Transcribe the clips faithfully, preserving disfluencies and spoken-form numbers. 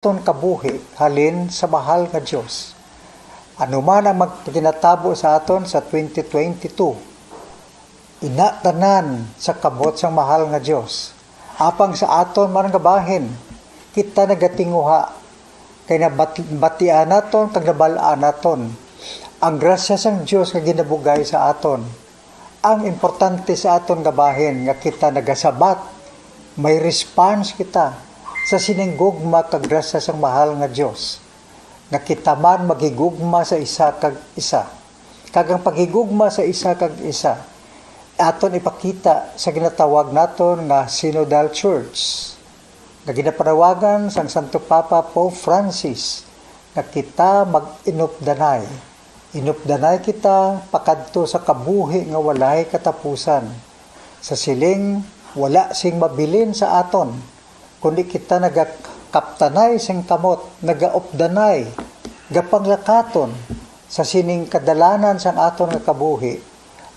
aton kabuhi halin sa mahal nga Dios. Ano man ang magpaginatabo sa aton sa twenty twenty-two, ina tanan sa kamot sang mahal nga Dios. Apang sa aton man nga bahin, kita nagatinguha, kay nabatian naton kag nabal-an naton ang grasya sang Dios nga ginabugay sa aton. Ang importante sa aton nga bahin nga kita nagasabat, may response kita sa sining gugma kag grasya sang mahal nga Dios, nga kita man maghigugma sa isa kag isa. Kag ang paghigugma sa isa kag isa aton ipakita sa ginatawag naton nga Synodal Church, nga ginapanawagan sang Santo Papa Pope Francis nga kita mag-inupdanay. Inupdanay kita pakadto sa kabuhi nga walay katapusan. Sa siling, wala sing mabilin sa aton, kundi kita nagakaptanay sing kamot, nagaupdanay, gapanglakaton sa sining kadalanan sang aton nga kabuhi,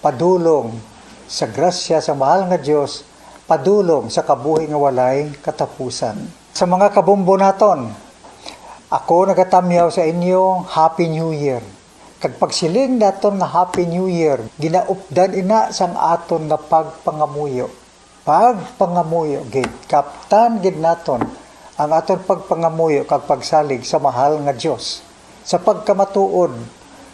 padulong sa grasya sa mahal nga Dios, padulong sa kabuhi nga walay katapusan. Sa mga kabombo naton, ako nagatamyaw sa inyo, Happy New Year. Kag pagsiling naton nga Happy New Year, ginaupdan ina sang aton nga pagpangamuyo. Pagpangamuyo gid, kaptan gid naton ang aton pagpangamuyo kag pagsalig sa mahal nga Dios. Sa pagkamatuod,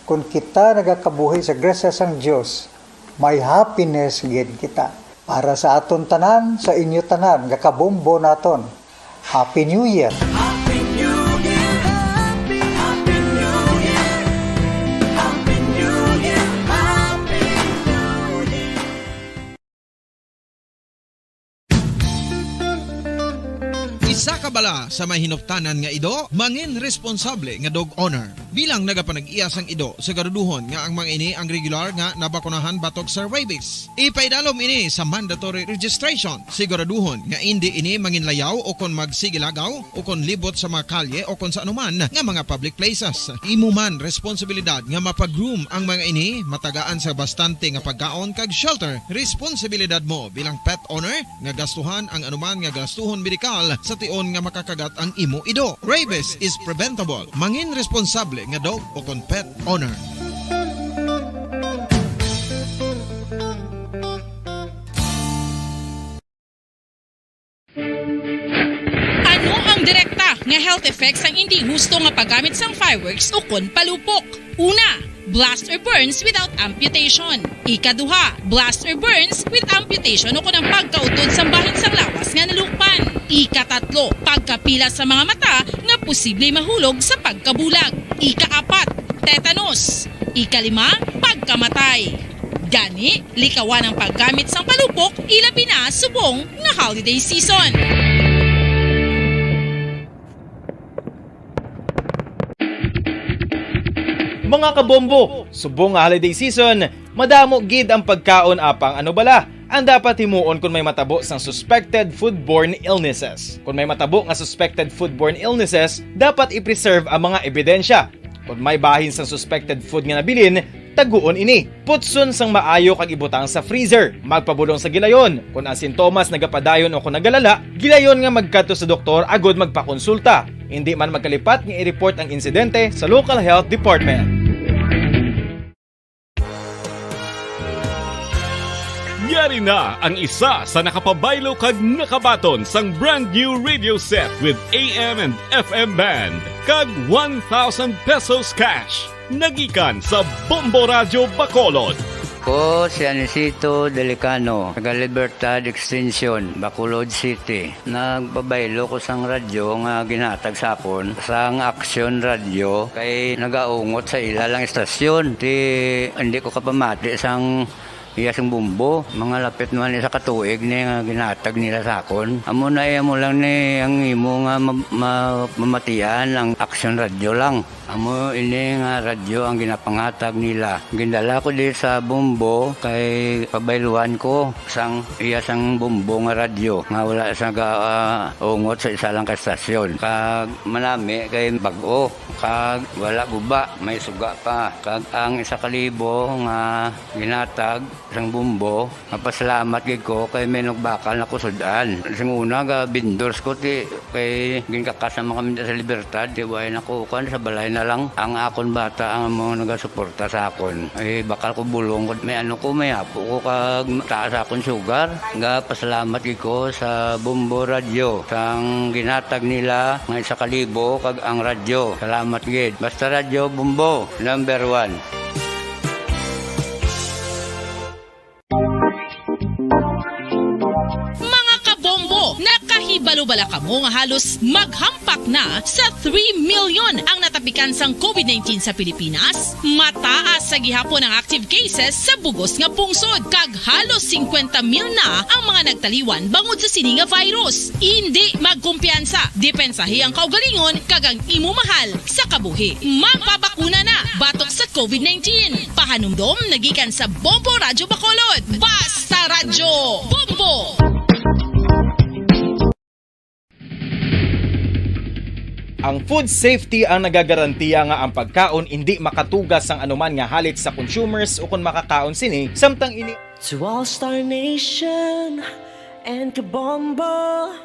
kon kita nagakabuhi sa grasya sang Dios, may happiness gid kita. Para sa aton tanan, sa inyo tanan nga kabombo naton, Happy New Year! Happy New Year! Happy, Happy New Year! Happy New Year! Happy New Year! Isa ka bala sa may hinuptanan nga ido, mangin responsable nga dog owner. Bilang nagapanag-iya sang ido, siguraduhon nga ang mga ini ang regular nga nabakunahan batok sa rabies. Ipaidalom ini sa mandatory registration. Siguraduhon nga indi ini manginlayaw o kon magsigilagaw o kon libot sa mga kalye o kon sa anuman nga mga public places. Imo man responsibilidad nga mapag-groom ang mga ini, matagaan sa bastante nga pagkaon kag shelter. Responsibilidad mo bilang pet owner nga gastuhan ang anuman nga gastuhon medikal sa tion nga makakagat ang imo ido. Rabies is preventable. Mangin responsable nga dog o kon pet owner. Ano ang direkta nga health effects sang indi husto nga paggamit sang fireworks ukon palupok? Una, blast or burns without amputation. Ikaduha, blast or burns with amputation ukon ang pagkautod sang bahin sang lawas nga nalukpan. Ikatatlo, pagkapila sa mga mata nga posible mahulog sa pagkabulag. Ikaapat, tetanus. Ikalima, pagkamatay. Gani, likawan ang paggamit sang palupok, ilabi na subong nga holiday season. Mga kabombo, subong nga holiday season, madamo gid ang pagkaon, apang ano bala ang dapat himuon kon may matabo sang suspected foodborne illnesses? Kon may matabo nga suspected foodborne illnesses, dapat i-preserve ang mga ebidensya. Kon may bahin sang suspected food nga nabilin, taguon ini. Putson sang maayo kag ibutang sa freezer. Magpabulong sa gilayon. Kon ang sintomas nagapadayon o kon nagalala, gilayon nga magkadto sa doktor agud magpakonsulta. Indi man magkalipat nga i-report ang insidente sa local health department. Yari na ang isa sa nakapabaylo kag nakabaton sang brand new radio set with A M and F M band kag one thousand pesos cash. Nagikan sa Bombo Radyo Bacolod. Ko si Anisito Delicano, taga Libertad Extension, Bacolod City. Nagpabaylo ko sang radyo nga ginhatag sa akon sang Action Radio kay nagaungot sa ila lang istasyon. Ti, hindi ko kapamati sang iya sing bumbo. Mga lapit naman isa ka tuig ni nga ginhatag nila sa akon. Amo na, amo lang ni ang imo nga ma-, ma-, mamatian ang Action Radio lang. Amo ini nga radyo ang ginapanghatag nila. Gindala ko di sa Bombo kay pabayluan ko sang iya sang Bombo nga radyo nga wala sa ga, ah, ungot sa isa lang ka estasyon. Kag manami kay bag-o, kag wala guba, may suga pa. Kag ang isa ka libo nga ginatag Sang Bombo, mapasalamat gid ko kay may nagbakal na kusud-an. Sing una, ga vendors ko, ti, kay ginkakas naman kami sa Libertad, ti, way na ko, kuwan, sa balay na lang. Ang akon bata, ang mga nagasuporta sa akon. Ay, bakal ko bulong ko, may ano ko, may apo ko, kag taas akon sugar. Ga pasalamat gid ko sa Bombo Radio, sang ginhatag nila nga isa ka libo, kag ang radyo. Salamat gid. Basta Radyo Bombo, number one. Mga kabombo, nakahibalo bala kamo nga halos maghampak na sa three million ang natapikan sang covid nineteen sa Pilipinas? Mataas sa gihapon ang active cases sa bugos nga pungsod, kag halos singkwenta mil na ang mga nagtaliwan bangod sa sini nga virus. Indi magkumpiyansa, depensahi ang kaugalingon kag ang imo mahal sa kabuhi. Magpabakuna na batok sa covid nineteen. Pahanumdom nagikan sa Bombo Radyo Bacolod. Basta Radyo Bombo! Ang food safety ang nagagarantiya nga ang pagkaon indi makatuga sang anuman nga halit sa consumers ukon makakaon sini, samtang ini. To All Star Nation and Kabombo,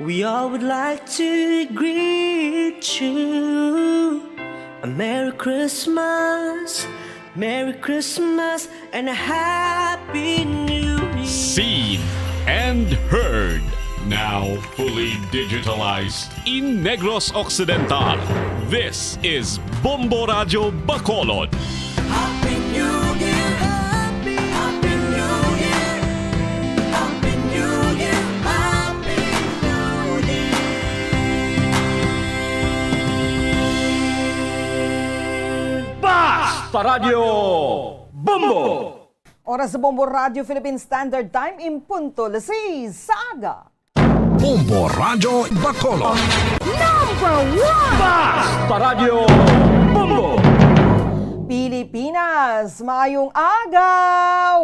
we all would like to greet you a Merry Christmas, Merry Christmas and a Happy New Year. Seen and heard, now fully digitalized in Negros Occidental. This is Bombo Radyo Bacolod. Happy New Year! Happy, Happy New Year! Happy New Year! Happy New Year! Basta Radyo Bombo! Oras sa Bombo Radyo Philippine Standard Time, in punto las seis sa aga. Bombo Radyo Bacolod. Number one! Basta Radyo Bombo! Pilipinas, maayong aga!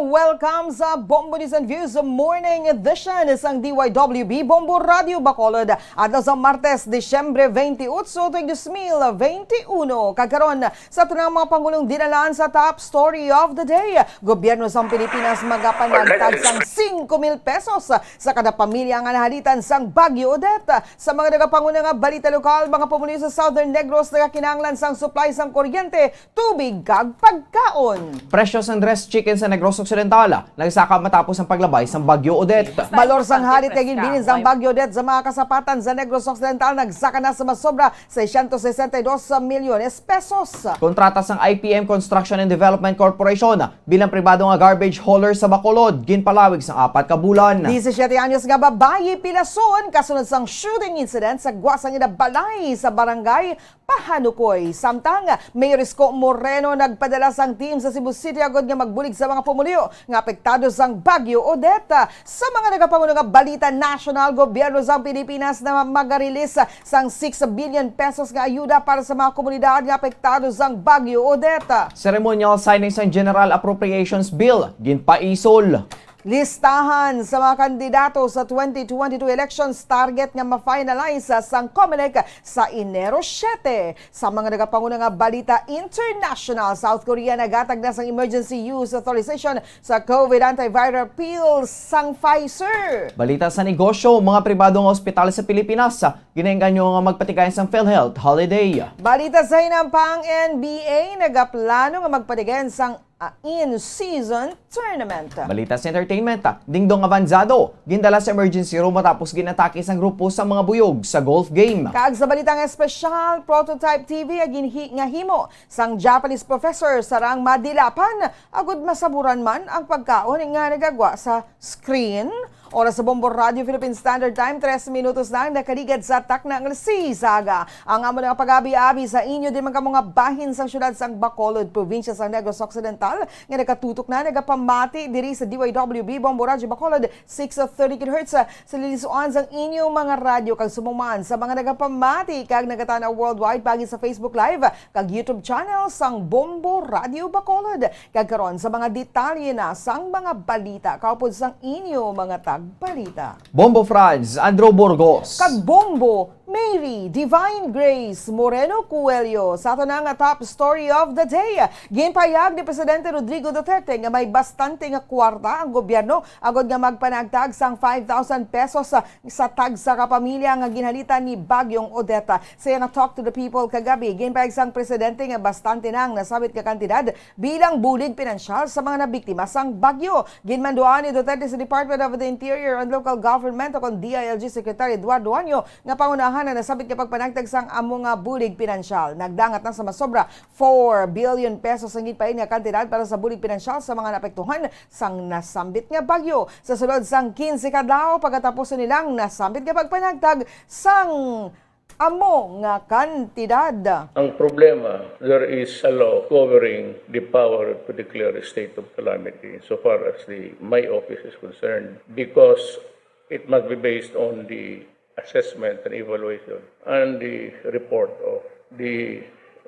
Welcome sa Bombo News and Views Morning Edition sang D Y W B Bombo Radyo Bacolod. Adlaw sa Martes, Disyembre twenty-eight, tuig dos mil twenty-one. Kag karon, sa aton nga mga pangulong dinalaan sa top story of the day, gobyerno sang Pilipinas magapanagtag sang singko mil pesos sa kada pamilya nga nahalitan sang Bagyo Odette. Sa mga nagapanguna nga balita lokal, mga pumuluyo sa Southern Negros nagakinahanglan sang supply sang kuryente, tubig, kag pagkaon. Presyo sang dressed chicken sa Negros Occidental nagsaka matapos ang paglabay sang Bagyo Odette. Balor sang halit nga ginbilin sang Bagyo Odette sa mga kasapatan sa Negros Occidental nagsaka na sa masobra seiscientos sesenta y dos milyones pesos. Kontrata sang I P M Construction and Development Corporation bilang pribado nga garbage hauler sa Bacolod ginpalawig sang apat ka bulan. Disisiete anyos nga babayi pilason kasunod sang shooting incident sa gwa sang ila balay sa barangay Pahanukoy. Samtang, Mayor Isko Moreno nagpadala sang team sa Cebu City agod nga magbulig sa mga pumuluyo nga apektado sang Bagyo Odette. Sa mga nagapangulo nga balita nasyonal, gobyerno sang Pilipinas na magarelease sang six billion pesos nga ayuda para sa mga komunidad nga apektado sang Bagyo Odette. Ceremonial signing sang General Appropriations Bill ginpaisol. Listahan sa mga kandidato sa twenty twenty-two elections target nga ma-finalize sang Comelec sa Enero siete. Sa mga nagapanguna nga balita international, South Korea nagatag na sang emergency use authorization sa COVID antiviral pills sang Pfizer. Balita sa negosyo, mga pribado nga ospital sa Pilipinas ginaengganyo nga magpatigayon sang PhilHealth holiday. Balita sa hinampang, N B A nagaplano nga magpatigayon sang ah, in-season tournament. Balita sa entertainment, ah, dingdong avanzado, gindala sa emergency room matapos ginatake sang grupo sa mga buyog sa golf game. Kag sa balita nga espesyal, Prototype T V nga ginhi-, nga himo sang Japanese professor sarang madilapan agud masaburan man ang pagkaon nga nagagwa sa screen. Oras sa Bombo Radio Philippine Standard Time, tres minutos na ang nakaligad sa takna nga alas seis sa aga. Ang amo nga pag-abi-abi sa inyo, di man kamo nga bahin sang siyudad sang Bacolod, probinsya sang Negros Occidental, nga nagatutok na, nagapamati diri sa D Y W B Bombo Radio Bacolod, six thirty kilohertz, sa lilisuan sang inyong mga radyo, kag subong man sa mga nagapamati kag nagatanaw worldwide paagi sa Facebook Live kag YouTube channel sang Bombo Radio Bacolod. Kag karon sa mga detalye na sang mga balita kaupod sang inyo mga tag Balita. Bombo Franz, Andrew Burgos. Kag Bombo Mary Divine Grace Moreno Coelho. Sa ato na nga top story of the day, ginpahayag ni Presidente Rodrigo Duterte nga may bastante nga kwarta ang gobyerno agod nga magpanagtag sang five thousand pesos sa, sa tagsa ka pamilya nga ginhalitan ni Bagyong Odette. Sa iyang Talk to the People kagabi, ginpahayag sang presidente nga bastante na ang nasabit nga kantidad bilang bulig pinansyal sa mga nabiktima sang bagyo. Ginmanduan ni Duterte sa Department of the Interior and Local Government o kon D I L G Secretary Eduardo Juanio nga pangunahan ang nasabit nga pagpanagtag sang amo nga bulig pinansyal. Nagdangat na sa masobra four billion pesos ang ginpain nga kantidad para sa bulig pinansyal sa mga naapektuhan sang nasambit nga bagyo. Sa sulod sang quince ka adlaw, pagkatapos nilang nasambit nga pagpanagtag sang amo nga kantidad. Ang problema, there is a law covering the power to declare a state of calamity so far as the my office is concerned, because it must be based on the assessment and evaluation and the report of the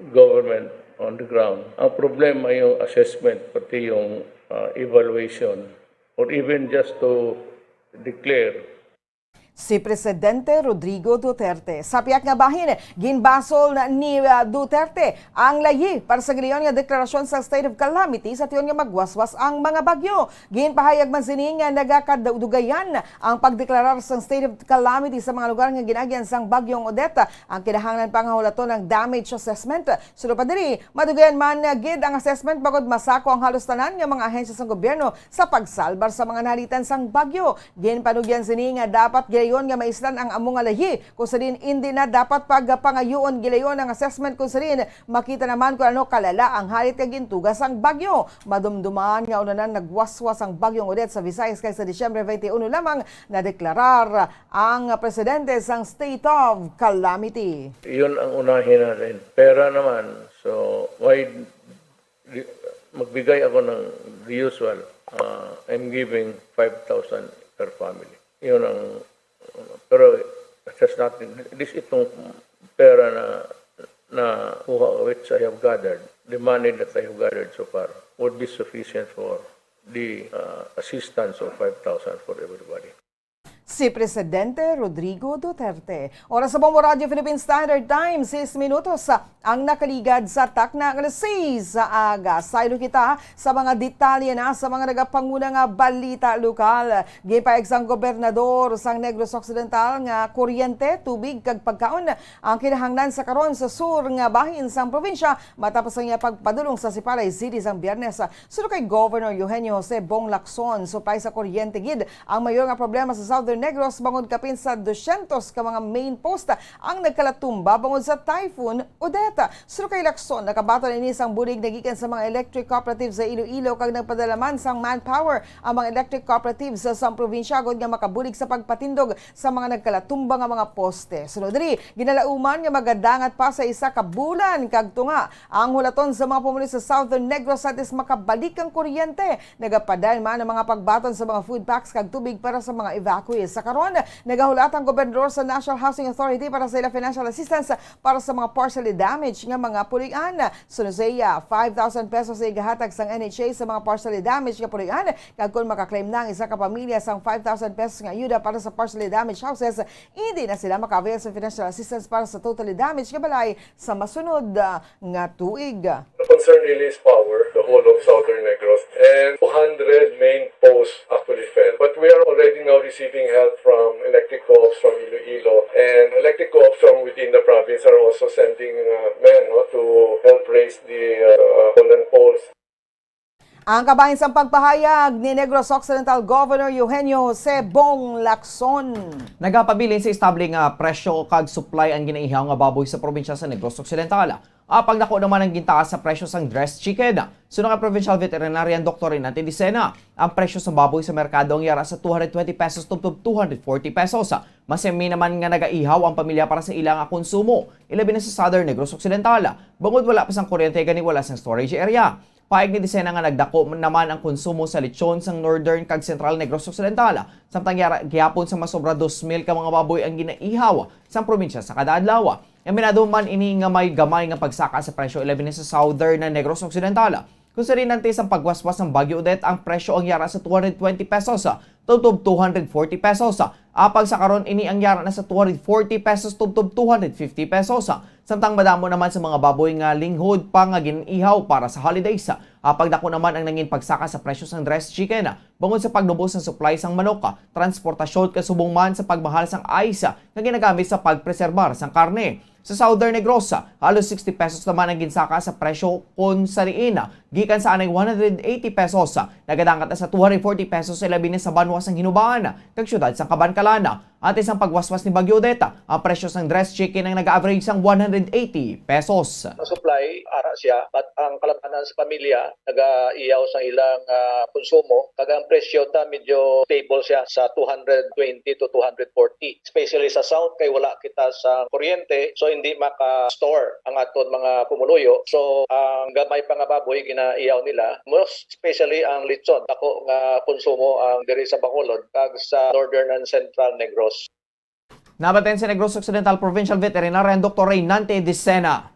government on the ground. Ang problema yung assessment, pati yung, ah, evaluation, or even just to declare. Si Presidente Rodrigo Duterte. Sa pihak nga bahin, ginbasol na ni, ah, Duterte ang layi para sa gilayon nga deklarasyon sa state of calamity sa tion nga magwaswas ang mga bagyo. Ginpahayag man sini nga nagakadugayan ang pagdeklarar sang state of calamity sa mga lugar nga ginaagyan sang Bagyong Odette. Ang kinahanglan pa nga hulaton ang damage assessment. Suno pa diri, madugayan man gid ang assessment bangod masako ang halos tanan nga mga ahensya sang gobyerno sa pagsalbar sa mga nahalitan sang bagyo. Ginpanugyan sini nga dapat gilayon nga maislan ang amo nga layi, kung sa diin indi na dapat pagpangayuon gilayon ang assessment kung sa diin makita naman kung ano kalala ang halit nga gintuga sang bagyo. Madumduman nga una na nagwaswas ang Bagyong Odette sa Visayas kay sa Disyembre twenty-one lamang nadeklarar ang presidente sang state of calamity. Yun ang unahin natin. Pera naman, so why di-, magbigay ako ng the usual, ah, I'm giving five thousand per family. Yun ang, pero it has nothing. This itong pera na, na kuha which I have gathered, the money that I have gathered so far would be sufficient for the, ah, assistance of five thousand for everybody. Si Presidente Rodrigo Duterte. Oras sa Bombo Radyo Philippine Standard Time, sis minutos ang nakaligad sa takna nga alas sais sa aga. Saylo kita sa mga detalye na sa mga nagapanguna nga balita lokal. Ginpahayag sang gobernador sang Negros Occidental nga kuryente, tubig, kag pagkaon ang kinahanglan sa karon sa sur nga bahin sang probinsya matapos ang iya pagpadulong sa Sipalay City sang Biyernes. Suno kay Governor Eugenio Jose Bong Lacson, supply sa kuryente gid ang mayor nga problema sa Southern Negros, bangod kapin sa dusyentos ka mga main post ang nagkalatumba bangod sa Typhoon Odette. Suno kay Lacson, nakabaton ini sang bulig nagikan sa mga electric cooperatives sa Iloilo kag nagpadala man sang manpower ang mga electric cooperatives sa, sa probinsya agod nga makabulig sa pagpatindog sa mga nagkalatumba nga mga poste. Sunod diri, ginalauman nga magadangat pa sa isa ka bulan kag tunga ang hulaton sa mga pumuluyo sa Southern Negros sa atis makabalik ang kuryente. Nagapadayon man ang mga pagbaton sa mga food packs kag tubig para sa mga evacuees. Sa karon, nagahulat ang gobernador sa National Housing Authority para sa ila financial assistance para sa mga partially damaged nga mga puloy-an. Sunod sa iya, five thousand pesos ang igahatag sang N H A sa mga partially damaged nga puloy-an, kag kon makaklaim na ang isa ka pamilya sang five thousand pesos nga ayuda para sa partially damaged houses, hindi na sila maka-avail sa financial assistance para sa totally damaged nga balay sa masunod, ah, nga tuig. The concern really is power, the whole of Southern Negros, and two hundred main posts actually fell. But we are already now receiving help from electric co-ops from Iloilo, and electric co-ops from within the province are also sending, uh, men, no, to help raise the, uh, fallen poles. Ang kabahin sang pagpahayag ni Negros Occidental Governor Eugenio Jose Bong Lacson. Nagapabilin sa estable nga presyo kag supply ang ginaihaw nga baboy sa probinsya sa Negros Occidental. Apang dako naman ang gintaas sa presyo sang dressed chicken. Suno kay Provincial Veterinarian Doctor Renan Tendicena, ang presyo sa baboy sa merkado ang yara sa two hundred twenty pesos tubtob two hundred forty pesos. Mas yami naman nga nagaihaw ang pamilya para sa ila nga konsumo, ilabi na sa Southern Negros Occidental, bangod wala pa sang kuryente gani wala sang storage area. Paig ni Tendicena nga nagdako naman ang konsumo sa lechon sang Northern kag Central Negros Occidental, samtang yara gihapon sa masobra dos mil ka mga baboy ang ginaihaw sang probinsya sa kada adlaw. Aminado man ini nga may gamay nga pagsaka sa presyo ilabi na sa Southern na Negros Occidental. Kung sa rin antes ang pagwaswas ng Bagyo Odette, ang presyo ang yara sa two hundred twenty pesos, ah, tubtob two hundred forty pesos. Ah, apang sa karon, ini ang yara na sa two hundred forty pesos tubtob two hundred fifty pesos. Ah, samtang madamo naman sa mga baboy nga linghod pa nga gin-ihaw para sa holidays. Ah, apang dako naman ang nangin pagsaka sa presyo sang dressed chicken, ah, bangod sa pagnubo sang supply sang manok, ah, transportasyon kasubong man sa pagmahal sang ice, ah, nga ginagamit sa pagpreserbar sang karne. Sa Southern Negros, halos sixty pesos naman ang ginsaka sa presyo kon sa diin, gikan sa anay one hundred eighty pesos, nagadangat na sa two hundred forty pesos sa ilabi na sa banwa sang Hinoba-an kag siyudad sang Kabankalan. Antes ang pagwaswas ni Bagyo Odette, ang presyo sang dressed chicken ang nag-average sang one hundred eighty pesos. Ang supply, ara siya, but ang kalatanan sa pamilya, nagaiyaw sa ilang, ah, konsumo, kag ang presyo ta medyo stable siya sa two hundred twenty to two hundred forty, especially sa south kay wala kita sa kuryente, so hindi maka-store ang aton mga pumuluyo. So ang gamay pa nga baboy ginaiyaw nila, most especially ang lechon, dako nga konsumo ang diri sa Bacolod kag sa Northern and Central Negros. Nabatin si Negros Occidental Provincial Veterinarian Doctor Reynante Dicena.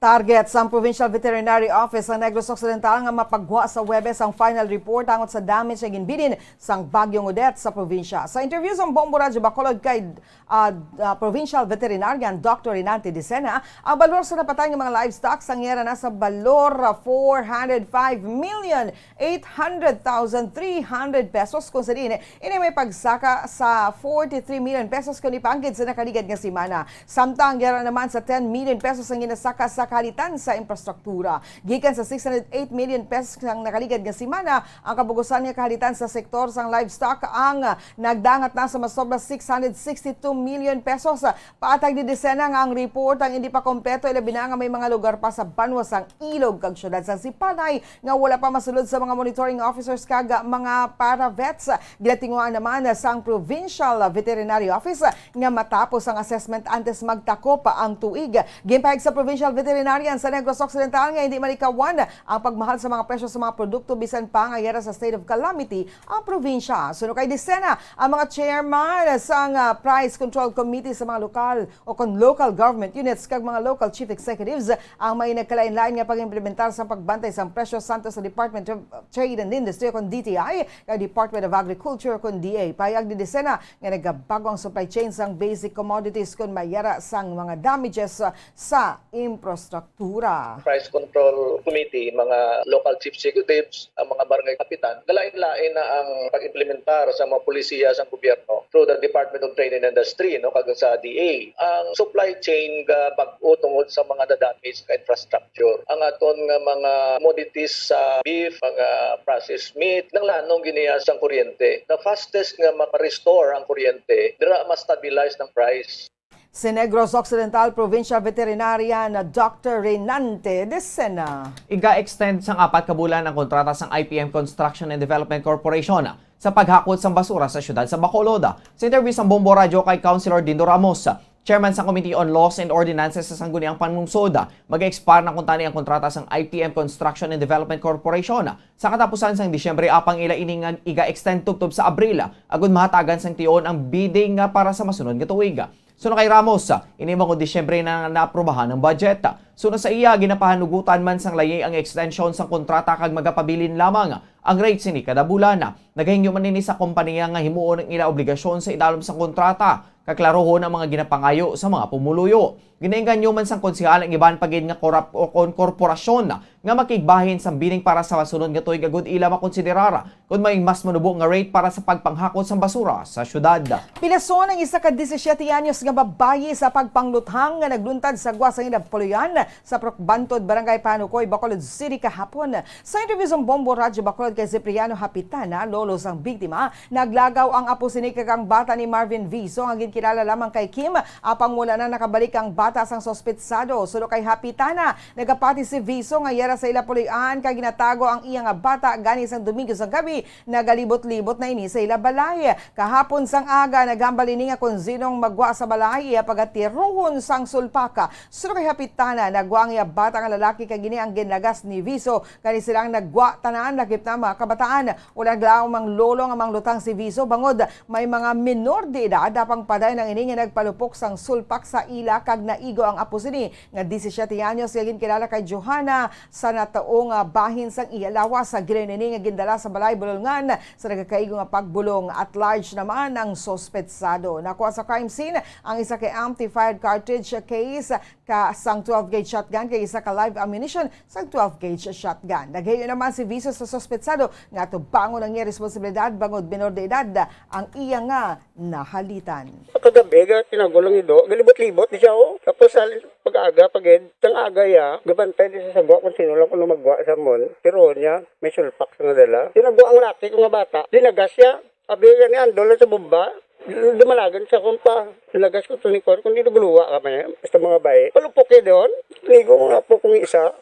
Target sang Provincial Veterinary Office ang Negros Occidental nga mapagwa sa Huwebes ang final report angot sa damage nga ginbilin sang Bagyong Odette sa probinsya. Sa interview sang Bombo Radyo Bacolod kay, ah, ah, Provincial Veterinarian Doctor Reynante Dicena, ang balor sa napatay nga mga livestock sang yara na sa balor, ah, four hundred five million eight hundred thousand three hundred pesos, kung sa diin ini may pagsaka sa forty-three million pesos kon ipaanggid sa nakaligad nga semana. Samtang yara naman sa ten million pesos ang ginasaka sa kahalitan sa infrastruktura. Gikan sa six hundred eight million pesos sang nakaligad nga semana, ang kabugusan nga kahalitan sa sektor sang livestock ang nagdangat na sa masobra six hundred sixty-two million pesos. Paatag ni Dicena nga ang report ang hindi pa kompleto, ilabi na nga may mga lugar pa sa banwa sang Ilog kag siyudad sang Sipalay nga wala pa masulod sa mga monitoring officers kag mga para-vets. Ginatinguhaan naman sang Provincial Veterinary Office nga matapos ang assessment antes magtakop ang tuig. Ginpahayag sa Provincial Veterinarian sa Negros Occidental nga hindi malikawan ang pagmahal sa mga presyo sa mga produkto bisan pa nga yara sa state of calamity ang probinsya. Suno kay Dicena, ang mga chairman sang, ah, Price Control Committee sa mga lokal o kon local government units kag mga local chief executives ang may nagkalain-lain nga pag-implementar sa pagbantay sang presyo santo sa Department of Trade and Industry o kon D T I kag Department of Agriculture o kon D A. Pahayag ni Dicena nga nagabago ang supply chain sang basic commodities kon may yara sang mga damages sa infrastruktura. Price Control Committee, mga local chief executives, ang mga barangay kapitan, galain-lain na ang pag-implementar sa mga polisiya sa gobyerno through the Department of Trade and Industry, no, kag sa D A. Ang supply chain ga bag-o tungod sa mga nadamage nga infrastructure. Ang aton nga mga commodities sa beef, mga processed meat, nanglanong giniya sang kuryente. The fastest nga maka-restore ang kuryente, dira ma-stabilize ng price. Si Negros Occidental Provincial Veterinarian Doctor Reynante Dicena. Iga-extend sang apat ka bulan ang kontrata sang I P M Construction and Development Corporation sa paghakot sang basura sa siyudad sa Bacolod. Sa interview sang Bombo Radyo kay Councilor Dindo Ramos, chairman sang Committee on Laws and Ordinances sa Sangguniang Panlungsod, mag-expire na kuntani ang kontrata sang I P M Construction and Development Corporation sa katapusan sang Disyembre, apang ila ini nga iga-extend tubtob sa Abril, agud mahatagan sang tion ang bidding nga para sa masunod nga tuig. Suno kay Ramos, ini bangod Disyembre na naaprubahan ang budget. Suno sa iya, ginapahanugutan man sang layi ang extension sang kontrata kag magapabilin lamang ang rate sini kada bulan. Nagahingyo man ini sa kompanya nga himuon ang ila obligasyon sa idalom sang kontrata, kag klarohon ang mga ginapangayo sa mga pumuluyo. Ginaengganyo man sang konsehal ang iban pa gid nga korap-, o kon korporasyon nga makigbahin sang bidding para sa masunod nga tuig agud ila makonsiderar kon may mas manubo nga rate para sa pagpanghakot sang basura sa syudad. Pilason ang isa ka disisiete anyos nga babayi sa pagpangluthang nga nagluntad sa gwa sang ila puloy-an sa Purok Bantod, Barangay Panukoy, Bacolod City kahapon. Sa interview sang Bombo Radyo Bacolod kay Cipriano Hapitana, lolo sang biktima, naglagaw ang apo sini kag ang bata ni Marvin Viso nga ginkilala lamang kay Kim, apang wala na nakabalik ang bata sang suspetsado. Suno kay Hapitana, nagapati si Viso nga yara sa ila puloy-an kag ginatago ang iya nga bata gani sang Domingo sa gabi, nagalibot-libot na ini sa ila balay. Kahapon sang aga, naghambal ini nga kon sin-o ang magwa sa balay, iya pagatiruhon sang sulpak. Suno kay Hapitana, nagwa ang iya bata nga lalaki kag ini ang ginlagas ni Viso. Kani sila ang nagwa tanan, lakip na mga kabataan. Wala lamang lolo nga manglutang si Viso bangod may mga minor de edad, apang padayon ang ini nga nagpalupok sang sulpak sa ila kag naigo ang apo sini nga disisiete anyos nga ginkilala kay Johanna sa natuo nga bahin sang iya lawas. Sa gila ini nga gindala sa balay bulolngan sa nagakaigo nga pagbulong. At large naman ang suspetsado. Nakuha sa crime scene ang isa ka empty fired cartridge case ka sang twelve gauge shotgun kag isa ka live ammunition sang twelve gauge shotgun. Naghayo naman si Viso sa suspetsado nga tubangon ang iya responsibilidad bangod minor de edad ang iya nga nahalitan. Kagabi, ga, tinago lang ido. Galibot-libot di siya, oh. Tapos, sa pag-aga, pag-ed, sang aga ya, gabantay di sa sagwa kung sino lang kuno magwa sa mon. Pero niya, may sulpak sa nadala. Tinago ang laki ko nga bata. Dinagas siya. Abi gani, andol lang sa bomba. Dumalagan sa kumpa. Lagas ko to ni Kwan, kundi naguluwa kami. Basta mga bae. Palupok ya doon. Ligo nga po kung isa.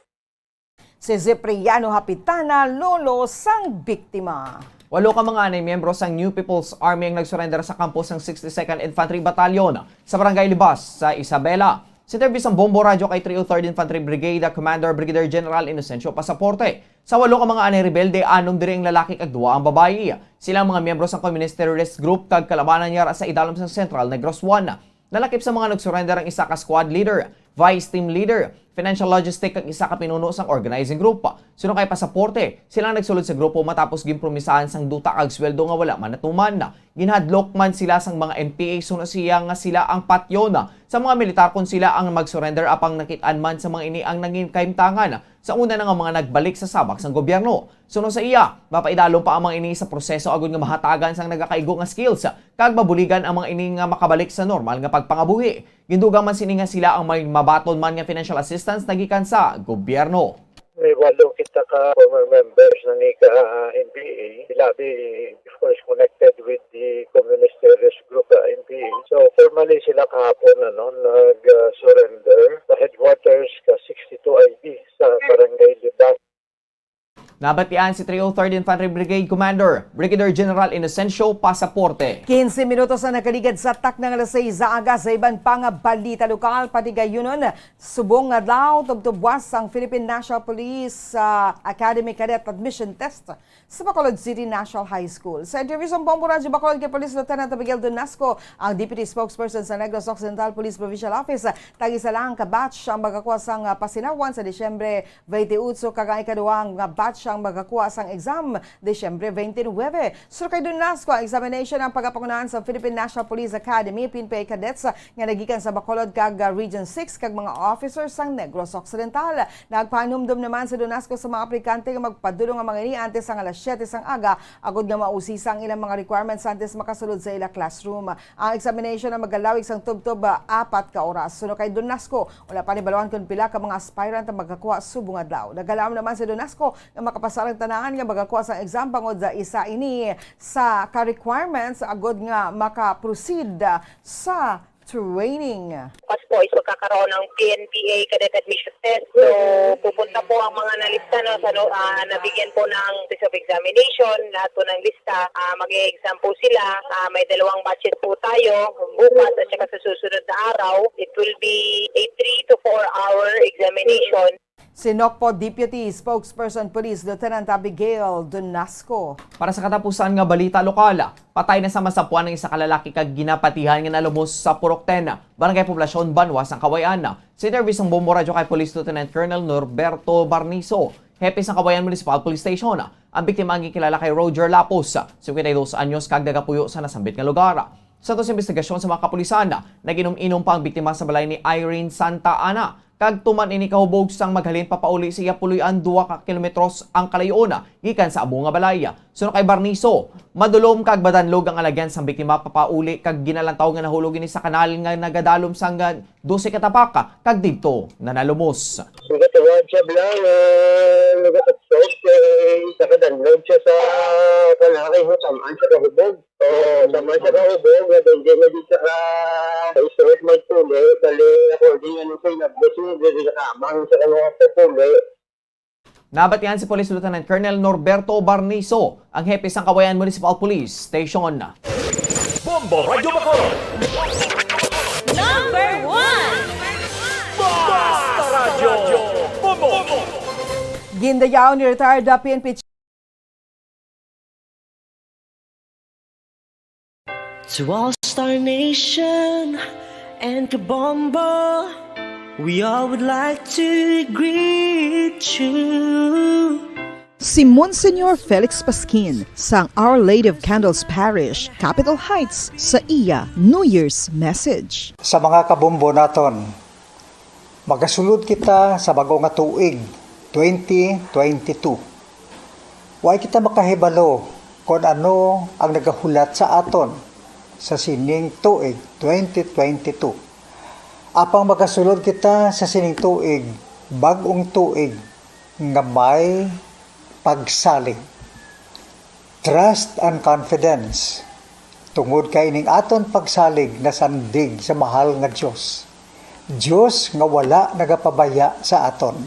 Si Cipriano Hapitana, lolo sang biktima. Walo ka mga anay miyembro sang New People's Army ang nagsurrender sa kampo sang sixty-second Infantry Battalion sa Barangay Libas sa Isabela. Sa interview sang Bombo Radyo kay three oh third Infantry Brigade Commander Brigadier General Inocencio Pasaporte, sa walo ka mga anay rebelde, anom diri ang lalaki kag duha ang babayi. Sila ang mga miyembro sang Communist Terrorist Group kag kalabanan niya sa idalom sang Central Negros One. Nalakip sa mga nagsurrender ang isa ka squad leader, vice team leader, financial logistic kag isa ka pinuno sang organizing group. Suno kay Pasaporte, sila ang nagsulod sa grupo matapos ginpromisahan sang duta kag sweldo nga wala man natuman. Ginhadlok man sila sang mga N P A suno siya nga sila ang patyon sa mga militar kon sila ang mag-surrender, apang nakit-an man sa mga ini ang nangin kahimtangan sa una na nga mga nagbalik sa sabak sang gobyerno. Suno sa iya, mapaidalom pa ang mga ini sa proseso agod nga mahatagan sang nagakaigo nga skills kag mabuligan ang mga ini nga makabalik sa normal nga pagpangabuhi. Gindugang man sini nga sila ang may mabaton man nga financial assistance na gikan sa gobyerno. May walo kita ka former members na ni ka N P A. Sila bi, of course, connected with the Communist Terrorist Group, uh, N P A. So, formally sila kahapon, ano, nag-surrender sa headquarters ka sixty-two I B sa Barangay Libas. Nabatian si three oh third Infantry Brigade Commander Brigadier General Inocencio Pasaporte. Quince minutos na nakaligad sa takna nga alas seis sa aga. Sa iban pa nga balita lokal, patigayunon, subong nga adlaw, tubtubwas ang Philippine National Police, ah, Academy Cadet Admission Test sa Bacolod City National High School. Sa interview sa Bombo Radyo Bacolod kay Police Lieutenant Abigail Donasco, ang Deputy Spokesperson sa Negros Occidental Police Provincial Office, tag-isa lang ka batch ang magakuha sang, ah, pasinawan sa Disyembre twenty-eight, kag ang ikaduha nga batch ang magakuha sang exam Disyembre twenty-nine. Suno kay Donasco, ang examination ang pagapangunahan sa Philippine National Police Academy, P N P A cadets, nga nagikan sa Bacolod kag, ah, Region six kag mga officers sang Negros Occidental. Nagpahanumdom naman si Donasco sa mga aplikante nga magpadulong ang mga ini antes sang alas siyete sang aga, agod nga mausisa ang ilang mga requirements antes makasulod sa ila classroom. Ang examination ang magalawig sang tubtob, ah, apat ka oras. Suno kay Donasco, wala pa nahibaluan kon pila ka mga aspirant ang magkakuha subong adlaw. Nagalaom naman si Donasco nga makapasar ang tanan nga magakuha sang exam, bangod sa isa ini sa ka-requirements agod nga maka-proceed sa training. Bukas po is magkakaroon ng P N P A Cadet Admission Test. So, pupunta po ang mga nalista, no, sa, no, ah, nabigyan po ng notice of examination, lahat po ng lista, ah, mag-e-exam po sila. Ah, may dalawang batches po tayo, bukas at saka sa susunod na araw. It will be a three to four hour examination. Si Nocpo Deputy Spokesperson Police Lieutenant Abigail Donasco. Para sa katapusan nga balita lokal, patay na sa masapuan ang isa ka lalaki kag ginapatihan nga nalumos sa Purok ten, Barangay Poblacion, Banwa sang Cauayan. Sa interview sang Bombo Radyo kay Police Lieutenant Colonel Norberto Barniso, hepe sang Cauayan Municipal Police Station, ang biktima ang ginkilala kay Roger Lapos, cincuenta y dos anyos, kag nagapuyo sa nasambit nga lugar. Sa tus investigasyon sa mga kapulisan, nag-inom-inom pa ang biktima sa balay ni Irene Santa Ana, kag tuman ini kahubog sang maghalin papauli sa iya puloy-an, dua ka kilometros ang kalayo-on gikan sa amo nga balay. Suno kay Barniso, madulom kag madanlog ang alagyan sang biktima papauli kag ginalantaw nga nahulog ini sa kanal nga nagadalom sang dose ka tapak kag didto nanalumos. Nagatuwad siya bala nga nagapagsog kay nakadanlog siya sa kanal kay hutaman sa kahubog. Oo, tama sa kahubog, nga hindi na di sa, ah, sa isuot magtuli, bali, according ano sa inabot mo, dili na kamang sa mga pupuli. Nabatian si Police Lieutenant Colonel Norberto Barniso, ang hepe sang Cauayan Municipal Police Station. Bombo Radyo Bacolod. Number one. Basta Radyo Bombo. Gindayaw ni retired P N P To all Star Nation and Kabombo, we all would like to greet you. Si Monsignor Felix Pasquin sang Our Lady of Candles Parish, Capitol Heights, sa iya New Year's message. Sa mga kabombo naton, magasulod kita sa bag-o nga tuig, twenty twenty-two. Way kita makahibalo kon ano ang nagahulat sa aton sa sining tuig, twenty twenty-two. Apang magasulod kita sa sining tuig, bag-ong tuig nga may pagsalig. Trust and confidence, tungod kay ining aton pagsalig nasandig sa mahal nga Dios. Dios nga wala nagapabaya sa aton.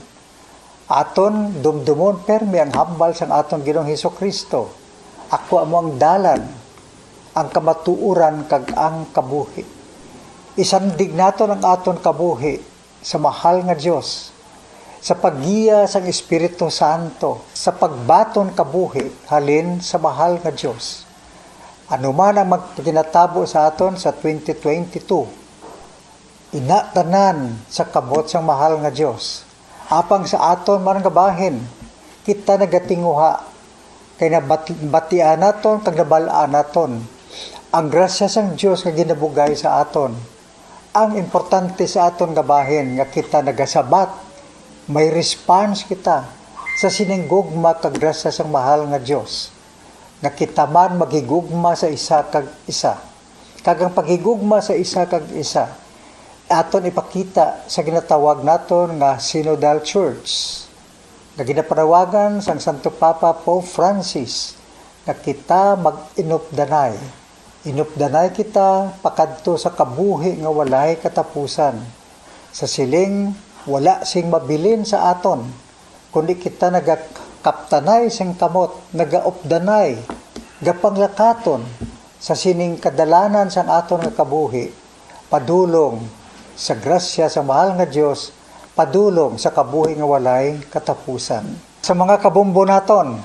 Aton dumdumon permi ang hambal sang aton Ginoong Hesus-Kristo, "Ako amo ang dalan, ang kamatuoran, kag ang kabuhi." Isandig naton ang aton kabuhi sa mahal nga Dios, sa paggiya sang Espiritu Santo, sa pagbaton kabuhi halin sa mahal nga Dios. Ano man ang magpaginatabo sa aton sa twenty twenty-two, ina tanan sa kamot sang mahal nga Dios. Apang sa aton man nga bahin, kita nagatinguha, kay nabatian naton kag nabal-an naton ang grasya sang Dios nga ginabugay sa aton. Ang importante sa aton nga bahin nga kita nagasabat, may response kita sa sining gugma kag grasya sang mahal nga Dios, nga kita man maghigugma sa isa kag isa. Kag ang paghigugma sa isa kag isa aton ipakita sa ginatawag naton nga Synodal Church, nga ginapanawagan sang Santo Papa Pope Francis nga kita mag-inupdanay. Inupdanay kita pakadto sa kabuhi nga walay katapusan. Sa siling, wala sing mabilin sa aton, kundi kita nagakaptanay sing kamot, nagaupdanay, gapanglakaton sa sining kadalanan sang aton nga kabuhi, padulong sa grasya sa mahal nga Dios, padulong sa kabuhi nga walay katapusan. Sa mga kabombo naton,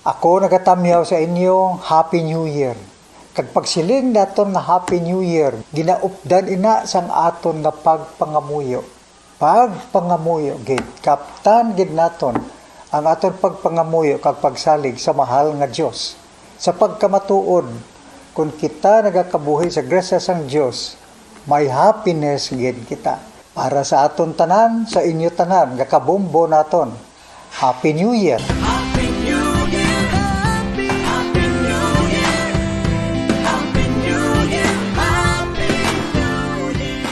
ako nagatamyaw sa inyo, Happy New Year. Kag pagsiling naton nga Happy New Year, ginaupdan ina sang aton nga pagpangamuyo. Pagpangamuyo gid, kaptan gid naton ang aton pagpangamuyo kag pagsalig sa mahal nga Dios. Sa pagkamatuod, kon kita nagakabuhi sa grasya sang Dios, may happiness gid kita. Para sa aton tanan, sa inyo tanan nga kabombo naton, Happy New Year! Happy New Year! Happy, Happy New Year! Happy New Year! Happy New Year!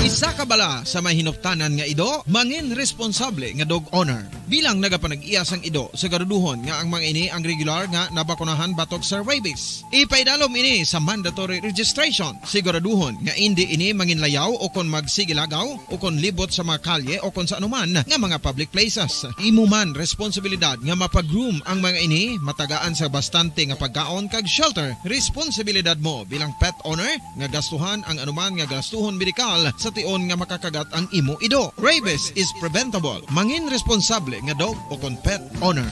Isa ka bala sa may hinuptanan nga ido, mangin responsable nga dog owner. Bilang nagapanag-iya sang ido, siguraduhon nga ang mga ini ang regular nga nabakunahan batok sa rabies. Ipaidalom ini sa mandatory registration. Siguraduhon nga indi ini manginlayaw o kon magsigilagaw o kon libot sa mga kalye o kon sa anuman nga mga public places. Imo man responsibilidad nga mapag-groom ang mga ini, matagaan sa bastante nga pagkaon kag shelter. Responsibilidad mo bilang pet owner nga gastuhan ang anuman nga gastuhon medikal sa tion nga makakagat ang imo ido. Rabies is preventable. Mangin responsable nga dog o kon pet owner.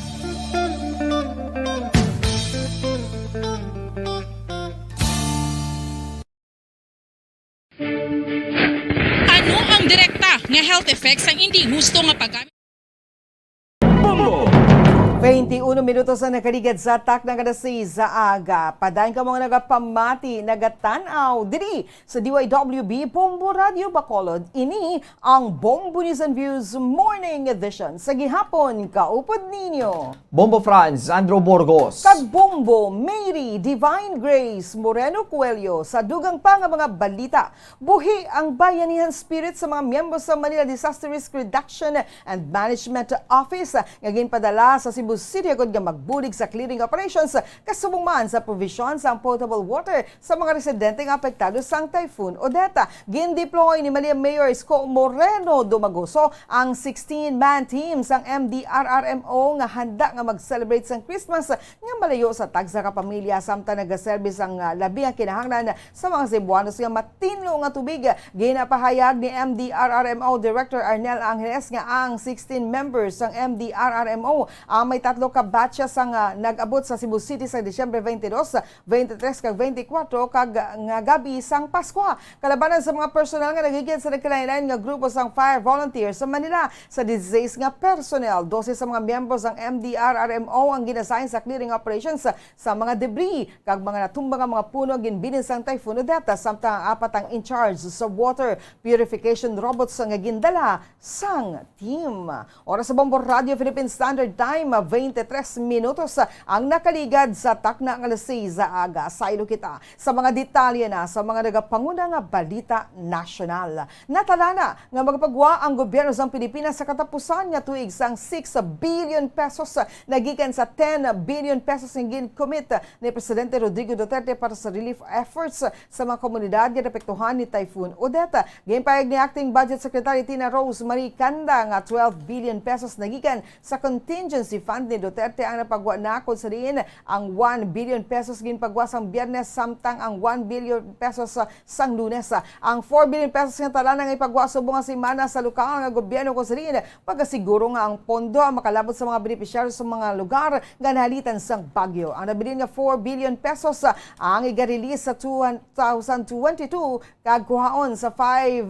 Ano ang direkta nga health effects sang indi husto nga paggamit? Bombo! Twenty-uno minutos ang nakaligad sa takna nga alas sais sa aga. Padayon kamo nga nagapamati, nagatan-aw diri sa D Y W B Bombo Radio Bacolod. Ini ang Bombo News and Views Morning Edition sa gihapon. Kaupod ninyo Bombo Franz, Andrew Burgos. Kag Bombo Mary Divine Grace Moreno Coelho. Sa dugang pa nga mga balita, buhi ang bayanihan spirit sa mga miyembro sa Manila Disaster Risk Reduction and Management Office nga ginpadala sa Cebu City agud nga magbulig sa clearing operations kasubong man sa provision sang potable water sa mga residente nga apektado sang Typhoon Odette. Gindeploy ni Manila Mayor Isko Moreno Dumagoso ang sixteen-man team sang M D R R M O nga handa nga mag-celebrate sang Christmas nga malayo sa tagsa ka pamilya, samtang nagaserbi sang, ah, labi nga kinahanglan sa mga Cebuanos nga matinlo nga tubig. Ginapahayag ni M D R R M O Director Arnel Angeles nga ang sixteen members sang M D R R M O ang may tatlo ka batches ang, ah, nag-abot sa Cebu City sa Disyembre twenty-two, twenty-three kag twenty-four kag, ah, nga gab-i sang Paskwa. Kalabanan sa mga personal nga nagigid sa nagkalain-lain nga grupo sang fire volunteers sa Manila. Sa dieciséis nga personnel, dose sa mga miyembro sang M D R R M O ang ginasahin sa clearing operations sa mga debris kag mga natumba nga mga puno ang ginbilin sang Typhoon Odette, samtang ang apat ang in charge sa water purification robots nga gindala sang team. Oras sa Bombo Radio Philippine Standard Time, twenty-three minutos ang nakaligad sa takna nga alas sais sa aga. Saylo kita sa mga detalye na sa mga nagapanguna nga balita nasyonal. Natalana nga magapagwa ang gobyerno sang Pilipinas sa katapusan nga tuig sang six billion pesos nagikan sa ten billion pesos nga gin-commit ni Presidente Rodrigo Duterte para sa relief efforts sa mga komunidad nga naapektuhan ni Typhoon Odette. Ginpahayag ni Acting Budget Secretary Tina Rose Marie Canda nga twelve billion pesos nagikan sa contingency fund ni Duterte ang napagwa na, kon sa diin ang one billion pesos ginpagwa sang Biyernes, samtang ang one billion pesos sang Lunes. Ang four billion pesos nga talan nga ipagwa subong nga semana sa lokal nga gobyerno, kon sa diin pagasiguro nga ang pondo ang makalabot sa mga benepisyaryo sa mga lugar nga nahalitan sang bagyo. Ang nabilin nga four billion pesos ang iga-release sa two thousand twenty-two kag kuhaon sa five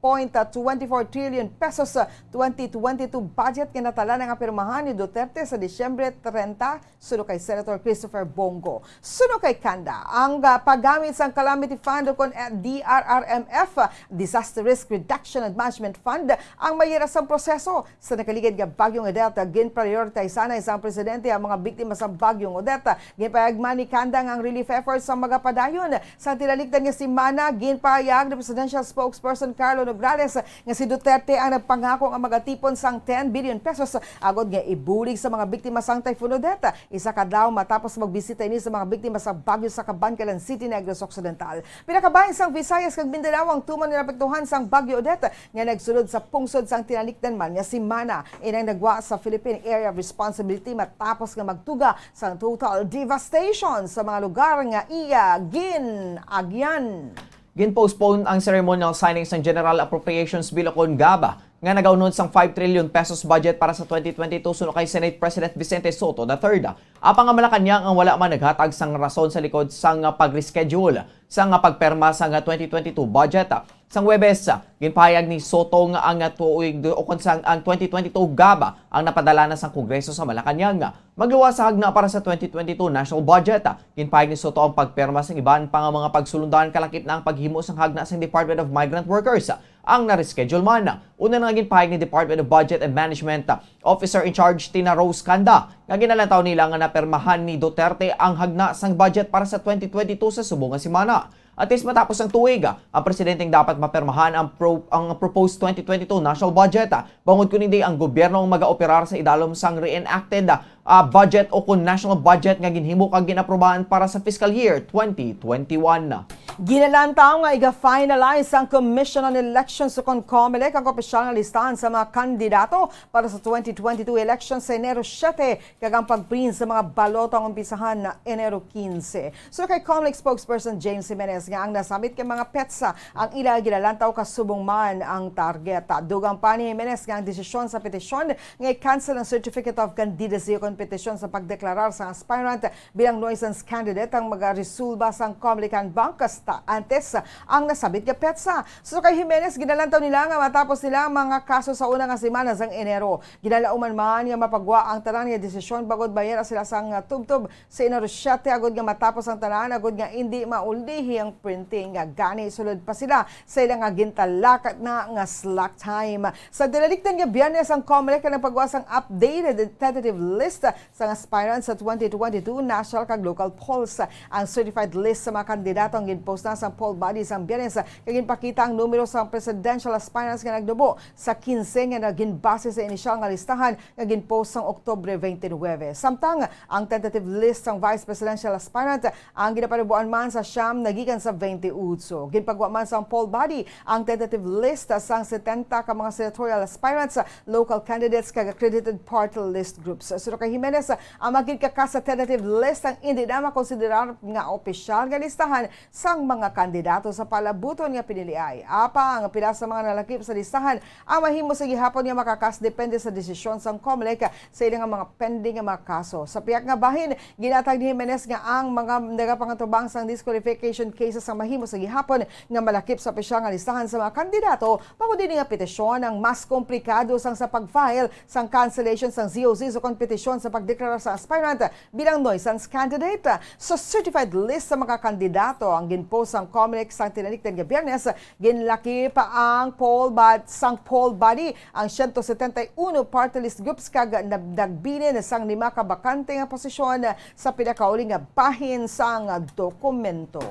point twenty-four trillion pesos twenty twenty-two budget nga natalan nga pirmahan ni Duterte sa Disyembre treinta, suno kay Senator Christopher Bong Go. Suno kay Canda, ang, ah, paggamit sang Calamity Fund o kon, eh, D R R M F, Disaster Risk Reduction and Management Fund, ang mayira sang proseso. Sa nakaligid nga Bagyong Odette, ginprioritize anay sang presidente ang mga biktima sang Bagyong Odette. Ginpahayag man ni Canda nga ang relief efforts ang magapadayon. Sa tinalikdan nga semana, ginpahayag ni Presidential Spokesperson Carlo Nograles nga si Duterte ang nagpangako nga magatipon sang ten billion pesos agod nga ibulig sa mga biktima sang Typhoon Odette, isa ka adlaw matapos magbisita ini sa mga biktima sa bagyo sa Kabankalan City, Negros Occidental. Pila ka bahin sang Visayas kag Mindanao ang tuman nga naapektuhan sang Bagyo Odette nga nagsulod sa pungsod sang tinalikdan man nga semana. Inang nagwa sa Philippine Area of Responsibility matapos nga magtuga sang total devastation sa mga lugar nga iya gin-agyan. Gin-postpone ang ceremonial signing sang General Appropriations Bill o kon gaba nga nagaunod sang five trillion pesos budget para sa twenty twenty-two suno kay Senate President Vicente Soto the third. Apang ang Malacañang ang wala man naghatag sang rason sa likod sang pag-reschedule sang pagperma sang twenty twenty-two budget. Sang Huwebes, ginpahayag ni Soto nga ang tuig o kon sang ang twenty twenty-two gaba ang napadala na sang Kongreso sa Malacañang. Magluwas sa hagna para sa twenty twenty-two national budget, ginpahayag ni Soto ang pagperma sang iban pa nga mga pagsulundan kalakip na ang paghimo sang hagna sang Department of Migrant Workers ang na-reschedule man. Una na nga ginpahayag ni Department of Budget and Management Officer in Charge Tina Rose Canda nga ginalantaw nila nga napermahan ni Duterte ang hagna sang budget para sa twenty twenty-two sa subong nga semana. At least matapos ang tuig, ang presidenteng dapat mapermahan ang pro-, ang proposed twenty twenty-two national budget. Bangod kundi ang gobyerno ang magaoperar sa idalom sang reenacted, ah, budget o kon national budget nga ginhimo kag ginaprobahan para sa fiscal year twenty twenty-one. Ginalantaw nga iga-finalize sang Commission on Elections o kon COMELEC ang opisyal nga listahan sa mga kandidato para sa twenty twenty-two election sa Enero siete, kag ang pag-print sa mga balota ang umpisahan na Enero quince. Suno kay COMELEC spokesperson James Jimenez nga ang nasambit nga mga petsa ang ila ginalantaw kasubong man ang target. Dugang pa ni Jimenez nga ang desisyon sa petisyon nga i-cancel ang Certificate of Candidacy o kon petisyon sa pagdeklarar sang aspirant bilang nuisance candidate ang magaresolba sang COMELEC handbook kasta antes ang nasambit nga petsa. Suno kay Jimenez, ginalantaw nila nga matapos nila ang mga kaso sa una nga semana sang Enero. Ginalauman man nga mapagwa ang tanan nga desisyon bangod mayara sila sang tubtob sa Enero siete agod nga matapos ang tanan agod nga indi maulihi ang printing. Gani, sulod pa sila sa ila nga gintalakat na nga slack time. Sa tinalikdan nga Biyernes, ang COMELEC ang nagpagwa sang updated tentative list sang aspirants sa twenty twenty-two national kag local polls. Ang certified list sa mga kandidato ang ginpost na sa poll body sang Biyernes, kag ginpakita ang numero sang presidential aspirants nga nagnubo sa quince nga naging base sa inisyal nga listahan nga ginpost sang Oktubre twenty-nine. Samtang ang tentative list sang vice presidential aspirant ang ginapanuboan man sa siyam nagikan sa twenty-eight. Ginpagwa man sang poll body ang tentative list sang setenta ka mga senatorial aspirants, local candidates, kag accredited party list groups. Suno kay Jimenez ang magin ka sa tentative list ang indi na makonsiderar nga opisyal nga listahan sang mga kandidato sa palabuton nga piniliay. Apang pila sa mga nalakip sa listahan ang mahimo sa gihapon nga makakas depende sa desisyon sang Comelec sa ilang mga pending nga mga kaso. Sa pihak nga bahin, ginatag ni Jimenez nga ang mga nagapangatubang sang disqualification cases ang mahimo sa gihapon nga malakip sa opisyal nga listahan sa mga kandidato, bangod ini nga petisyon ang mas komplikado sang sa pag-file sang cancellation sang Z O Z o kon petisyon sa pagdeklarar sa aspirant bilang nuisance candidate. Sa certified list sa mga kandidato ang ginpost sang Comelec sang tinalikdan nga Biyernes, ginlakip ang poll bad sang poll body ang siyento setenta y uno party list groups kag nab-, nagbilin sang lima ka bakante nga posisyon sa pinakauli nga bahin sang dokumento.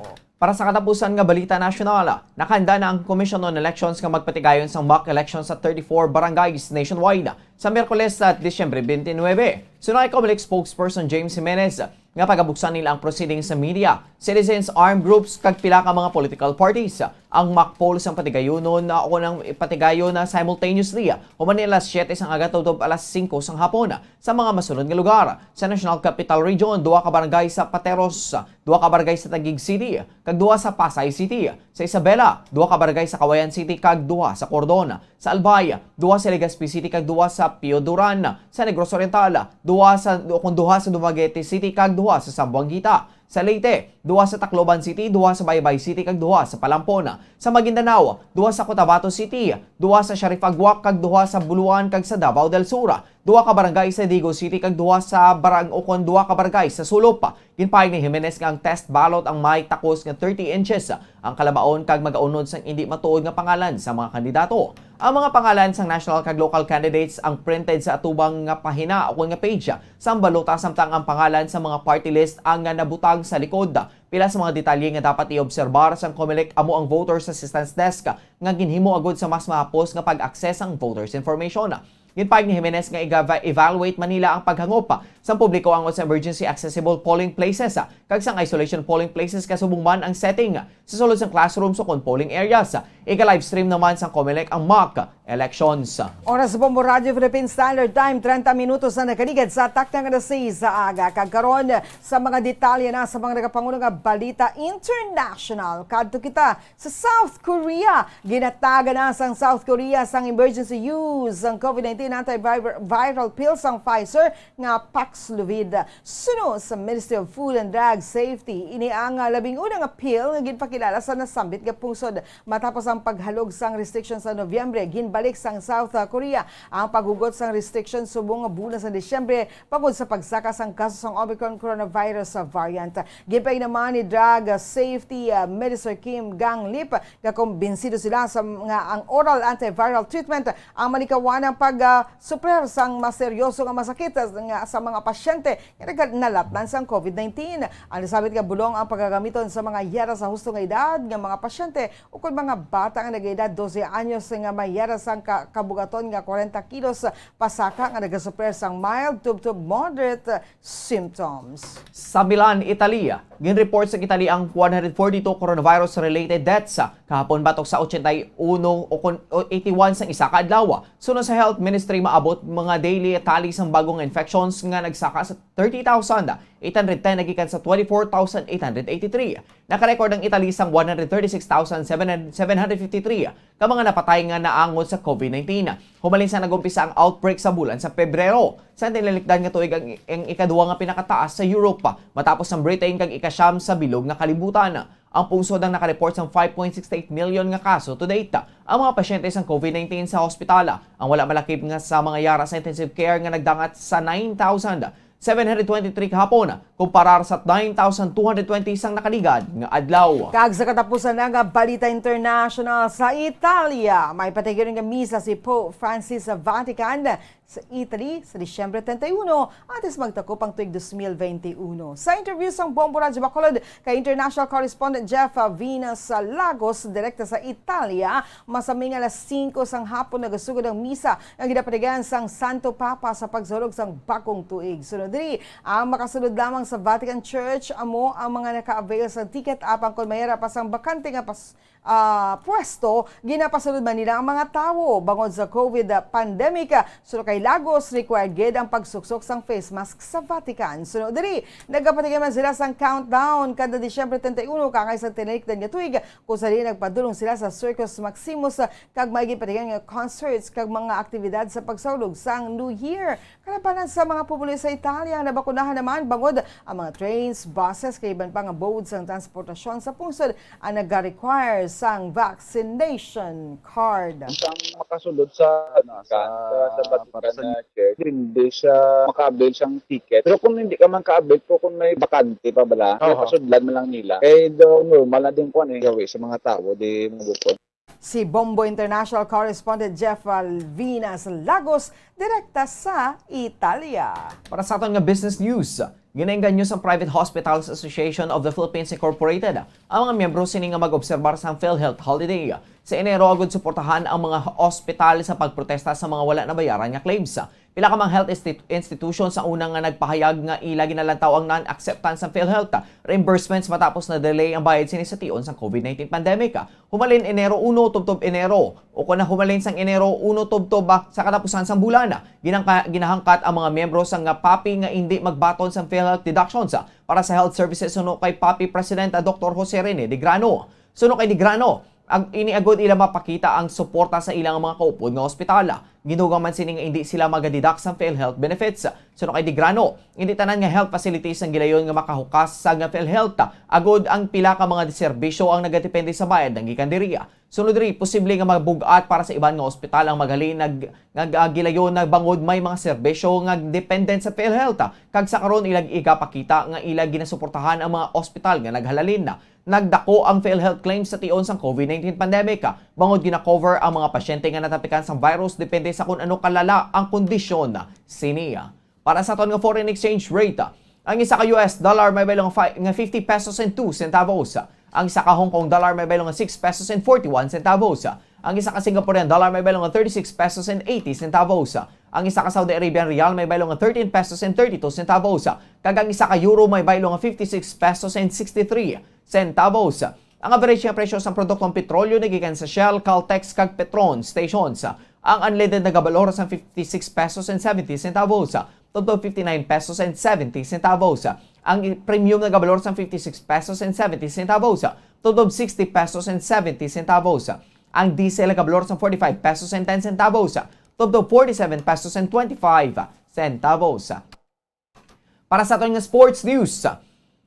Para sa katapusan nga balita nasyonal, nakahanda na ang Commission on Elections nga magpatigayon sang mock election sa thirty-four barangays nationwide sa Miyerkules sa Disyembre twenty-nine. Suno kay Comelec spokesperson James Jimenez nga pagabuksan nila ang proceedings sa media, citizens, armed groups, kag pila ka mga political parties. Ang mock poll sang patigayonon na o nang patigayon na simultaneously human ni alas siyete sang aga tubtob alas singko sang hapon sa mga masunod nga lugar: sa National Capital Region, duha ka barangay sa Pateros, duha ka barangay sa Taguig City, kag duha sa Pasay City; sa Isabela, duha ka barangay sa Cauayan City kag duha sa Cordon; sa Albay, duha sa Legazpi City kag duha sa Pio Duran; sa Negros Oriental, duha sa, o kon duha sa Dumaguete City kag duha sa Zamboanguita; sa Leyte, duha sa Tacloban City, duha sa Baybay City kag duha sa Palampon; sa Maguindanao, duha sa Cotabato City, duha sa Sharif Agua kag duha sa Buluan; kag sa Davao del Sur, duha ka barangay sa Digos City kag duha sa barang-, o kon duha ka barangay sa Sulop. Ginpahayag ni Jimenez nga ang test ballot ang may takos nga thirty inches ang kalabaon kag magaunod sang indi matuod nga pangalan sa mga kandidato. Ang mga pangalan sang national kag local candidates ang printed sa atubang nga pahina o kon nga page sang balota, samtang ang pangalan sa mga party list ang nga nabutang sa likod. Pila sa mga detalye nga dapat i-obserbar sang Comelec amo ang Voters Assistance Desk nga ginhimo agud sa mas mahapos nga pag-access sang voters information. Ginpahayag ni Jimenez nga iga-, evaluate man nila ang paghangop sang publiko angot sa emergency accessible polling places kag sang isolation polling places kasubong man ang setting sa sulod sang classrooms o kon polling areas. Iga-livestream naman sang Comelec ang mock elections. Oras sa Bombo Radio Philippine Standard Time, treinta minutos na nakaligad sa takna nga alas seis sa aga. Kag karon, sa mga detalye na sa mga nagapangulo nga balita international, kadto kita sa South Korea. Ginatagan na sang South Korea sang emergency use sang COVID nineteen antiviral pill sang Pfizer nga Paxlovid. Suno sa Ministry of Food and Drug Safety, ini ang, ah, labing una nga pill nga ginpakilala sa nasambit nga pungsod. Matapos ang paghalog sang restriction sa Nobyembre, ginbalik sang South, ah, Korea ang paghugot sang restriction subong nga bulan sa Disyembre bangod sa pagsaka sang kaso sang Omicron coronavirus, ah, variant. Ginpahayag naman ni Drug Safety, ah, Minister Kim Gang Lip nga kumbinsido sila sa, nga ang oral antiviral treatment ang malikawan ang pag, ah, supler sang mas seryoso nga masakit, ah, nga sa mga pasyente nga nagka-, nalatnan sang COVID nineteen. Ang nasambit nga bulong ang pagagamiton sa mga yara sa husto nga edad nga mga pasyente ukon mga bata nga nag-edad dose anyos nga may yara sang ka-, kabugaton nga kwarenta kilos pasaka nga nagasupler sang mild tubtob moderate symptoms. Sa Milan, Italy, ginreport sa Italy ang one hundred forty-two coronavirus-related deaths kahapon batok sa ochenta y uno o kon-, o eighty-one sang isa ka adlaw. Suno sa Health Ministry, maabot mga daily tally sang bag-o nga infections nga nagsaka sa thirty thousand eight hundred ten nagikan sa twenty-four thousand eight hundred eighty-three. Nakarecord ang Italy sang one hundred thirty-six thousand seven hundred, seven hundred fifty-three ka mga napatay nga naangot sa COVID nineteen. Humalin sa nag-umpisa ang outbreak sa bulan sa Pebrero, sa tinalikdan nga tuig ang, ang ikaduha nga pinakataas sa Europe, matapos ang Britain kag ikasyam sa bilog nga kalibutan. Ang pungsod ang nakareport sang five point six eight million nga kaso to date. Ang mga pasyente sang COVID nineteen sa hospital ang wala malakip nga sa mga yara sa intensive care nga nagdangat sa nine thousand seven hundred twenty-three kahapon, kumparar sa nine thousand two hundred twenty sang nakaligad nga adlaw. Kag sa katapusan na nga balita international, sa Italia, may patigayon nga misa si Pope Francis sa Vatican sa Italy sa Disyembre treinta y uno, antes magtakop ang tuig dos mil veintiuno. Sa interview sang Bombo Radyo Bacolod kay international correspondent Jeff Venus Lagos, direkta sa Italia, masami nga alas singko sang hapon nagasugod ang misa nga ginapatigayon sang Santo Papa sa pagsahulog sang bag-ong tuig. Sunod diri, ang makasulod lamang sa Vatican Church amo ang mga naka-avail sa ticket, apang kon may ara pa sang bakante nga pas-, ah, pwesto, ginapasulod man nila ang mga tawo bangod sa COVID pandemic. Suno kay Lagos, required gid ang pagsuksok sang face mask sa Vatican. Suno diri, nagapatigay man sila sang countdown kada Disyembre treinta y uno kaangay sa tinalikdan nga tuig, kung sa diin nagpadulong sila sa Circus Maximus kag may ginpatigay nga concerts kag mga aktibidad sa pagsaulog sang New Year. Kalabanan sa mga pumuluyo sa Italia, nabakunahan naman bangod ang mga trains, buses, kag iban pa nga mode sang transportasyon sa pungsod ang nagarequire sang vaccination card. Ang makasulod sa, ano, sa, sa, sa Vatican para sa na church, hindi siya maka-avail siyang ticket. Pero kung hindi ka man ka-avail, pero kung may bakante pa bala, may Oho. pasudlan man lang nila. Kay do normal na din kuan eh, gawi sa mga tawo, di mabukod. Si Bombo International Correspondent Jeff Alvinas Lagos, direkta sa Italia. Para sa aton nga business news, ginaengganyo sang Private Hospitals Association of the Philippines Incorporated ang mga miyembro sini nga mag-obserbar sang PhilHealth holiday sa Enero agud suportahan ang mga ospital sa pagprotesta sa mga wala nabayaran nga claims. Pila ka mga health insti-, institutions ang una nga nagpahayag nga ila ginalantaw ang non-acceptance sang PhilHealth reimbursements matapos na-delay ang bayad sini sa tion sang COVID nineteen pandemic. Humalin Enero uno tubtob Enero, o kon na humalin sang Enero uno tubtob, ah, sa katapusan sang bulan, ginangka-, ginahangkat ang mga miyembro sang nga PAPI nga indi magbaton sang PhilHealth deductions, ah, para sa health services suno kay PAPI President, ah, Doktor Jose Rene Digrano. Suno kay Digrano, ag-, ini agud ila mapakita ang suporta sa ilang mga kaupod nga ospital. Gidugang man sini nga indi sila magadeduct sang PhilHealth benefits. Suno kay Digrano, indi tanan nga health facilities ang gilayon nga makahukas sa nga PhilHealth, agud ang pila ka mga serbisyo ang nagadepende sa bayad nga gikan diri. Sunod diri, posible nga mabug-at para sa iban nga ospital ang maghalin nag-, nag-, ah, gilayon na bangod may mga serbisyo nga dependent sa PhilHealth, kag sa karon ila igapakita nga ila ginasuportahan ang mga ospital nga naghalalin. Nagdako ang PhilHealth claims sa tion sang COVID nineteen pandemic, bangod gina-cover ang mga pasyente nga natapikan sang virus depende sa kon ano kalala ang kondisyon sini. Para sa aton nga foreign exchange rate, ang isa ka U S dollar may baylo nga fi-, nga fifty pesos and two centavos. Ang isa ka Hong Kong dollar may baylo nga six pesos and forty-one centavos. Ang isa ka Singaporean dollar may baylo nga thirty-six pesos and eighty centavos. Ang isa ka Saudi Arabian riyal may baylo nga thirteen pesos and thirty-two centavos. Kag ang isa ka euro may baylo nga fifty-six pesos and sixty-three centavos. Ang average nga presyo sang produktong petrolyo nagikan sa Shell, Caltex, kag Petron stations. Ang unleaded nagabalor sang fifty-six pesos and seventy centavos, tubtob fifty-nine pesos and seventy centavos. Ang premium nagabalor sang fifty-six pesos and seventy centavos, tubtob sixty pesos and seventy centavos. Ang diesel nagabalor sang forty-five pesos and ten centavos, tubtob forty-seven pesos and twenty-five centavos. Para sa aton nga sports news,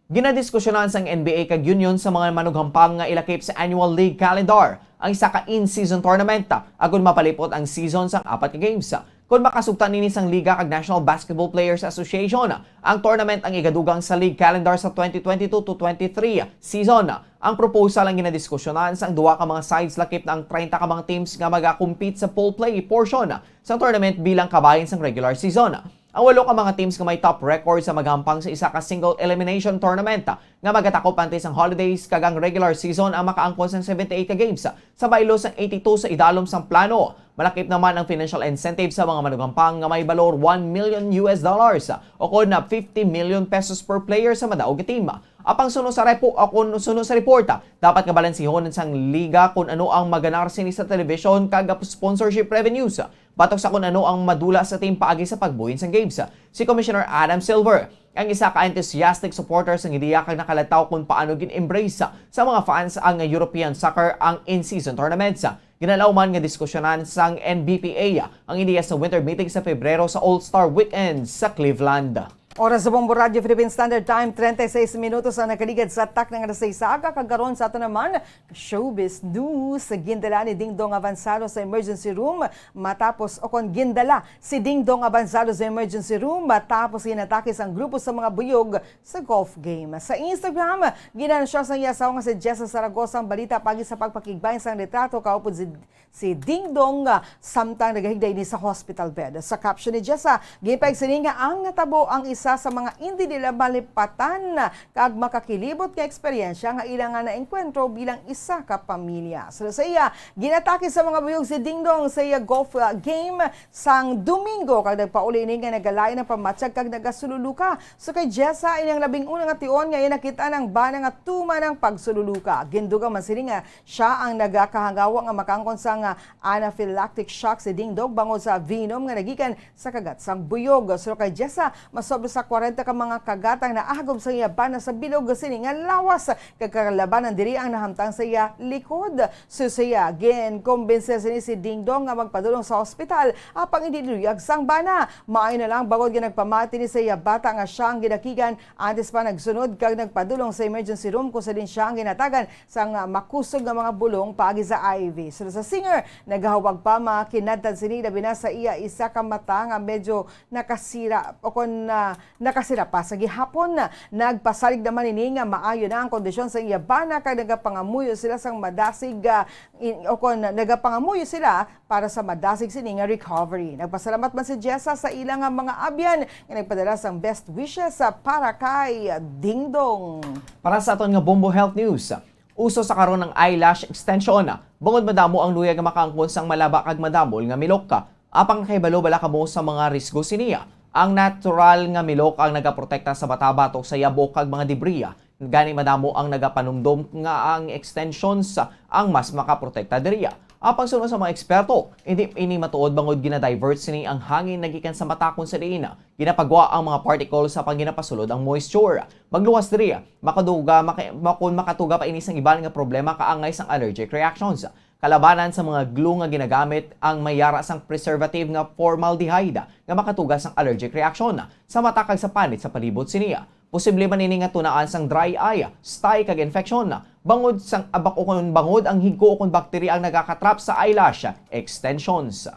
ginadiskusyonan sang N B A kag Union sa mga manughampang nga ilakip sa annual league calendar ang isa ka in-season tournament, agud mapalipot ang season sang apat ka games. Kon makasugta nini sang liga kag National Basketball Players Association, ang tournament ang igadugang sa league calendar sa twenty twenty-two to twenty-three season. Ang proposal ang ginadiskusyonan sang duha ka mga sides, lakip na ang treinta ka mga teams nga magakompete sa pool play portion sang tournament bilang kabahin sang regular season. Ang walo ka mga teams nga may top record sa maghampang sa isa ka single elimination tournament nga magatakop antes ang holidays kag ang regular season ang makaangkon sang seventy-eight ka games sa baylo sang eighty-two sa idalom sang plano. Malakip naman ang financial incentive sa mga manughampang nga may balor one million U S dollars o kon na fifty million pesos per player sa madaog nga team. Apang suno sa repo-, o kon suno sa reporta, dapat nga balansihon sang liga kon ano ang maganar sini sa television kag sponsorship revenues. Batok sa kon ano ang madula sa team paagi sa pagbuhin sang games, si Commissioner Adam Silver ang isa ka enthusiastic supporter sang ideya kag nakalantaw kon paano gin-embrace sa mga fans ang European soccer ang in-season tournaments. Ginalauman nga diskusyonan sang N B P A ang ideya sa winter meeting sa Pebrero sa All-Star Weekend sa Cleveland. Oras sa Bombo Radyo Philippine Standard Time, treinta y seis minutos ang nakaligad sa takna nga alas sais sa aga, kag karon sa ato naman showbiz news. Gindala ni Dingdong Avanzado sa emergency room matapos, o kon gindala si Dingdong Avanzado sa emergency room matapos ginatake sang grupo sa mga buyog sa golf game. Sa Instagram, ginansya sang iya asawa nga si Jessa Zaragoza ang balita paagi sa pagpakigbahin sang litrato kaupod si si Dingdong, ah, samtang nagahigda ini sa hospital bed. Sa caption ni Jessa, ginpahayag sini nga ang natabo ang isa ta sa mga indi nila malipatan kag makakilibot nga eksperyensya nga ila nga naengkwentro bilang isa ka pamilya. Sa sa iya, ginatake sa mga buyog si Dingdong sa iya golf, ah, game sang Domingo kag nagpauli ini nga nagalain ang pamatyag kag nagasululuka. So kay Jessa, ini ang labing una nga tion nga iya nakit-an ang bana nga tuman ang pagsululuka. Gindugang man sini nga siya ang nagakahangawa nga makaangkon sang, ah, anaphylactic shock si Dingdong bangod sa venom nga nagikan sa kagat sang buyog. Suno kay Jessa, mas sobra sa kwarenta ka mga kagat ang naagom sa iya bana sa bilog sini nga lawas, kag kalabanan diri ang nahamtang sa iya likod. Suno sa iya, ginkumbinse sini si Dingdong nga magpadulong sa ospital, apang indi luyag sang bana. Maayo na lang bangod nga nagpamati ni sa iya bata nga siya ang ginakigan, antes pa nagsunod kag nagpadulong sa emergency room kung sa din siya ang ginatagan sang, ah, makusog nga mga bulong paagi sa I V. Suno sa singer, nagahawag pa mga kinadtan sini, labi na sa iya isa ka mata nga medyo nakasira o kon, ah, nakasira pa sa gihapon. Nagpasalig naman ini nga maayo na ang kondisyon sa iya bana kag nagapangamuyo sila sang madasig, ah, in, o kon nagapangamuyo sila para sa madasig sini nga recovery. Nagpasalamat man si Jessa sa ila nga mga abyan nga nagpadala sang best wishes, ah, para kay Dingdong. Para sa aton nga Bombo Health News, uso sa karon ang eyelash extension, bangod madamo ang luyag nga makaangkon sang malaba kag madamol nga milok. Apang nakahibalo bala kamo sa mga risgo sini? Ang natural nga milok ang nagaprotekta sa mata batok sa yabo kag mga debriya. Gani madamo ang nagapanumdom nga ang extensions ang mas makaprotekta diri. Apang suno sa mga eksperto, hindi ini matuod bangod gina-divert sini ang hangin nagikan sa mata, kung sa diin ginapagwa ang mga particles sa pag ginapasulod ang moisture. Magluwas diri, makaduga, maka, makon makatuga pa ini sang iban nga problema kaangay sang allergic reactions. Kalabanan sa mga glue nga ginagamit ang may yara sang preservative nga formaldehyde nga makatuga sang allergic reaction sa mata kag sa panit sa palibot sini. Posible man ini nga tunaan sang dry eye, stye kag infection, bangod sang abak ukon bangod ang higko ukon bakterya ang nagakatrap sa eyelash extensions.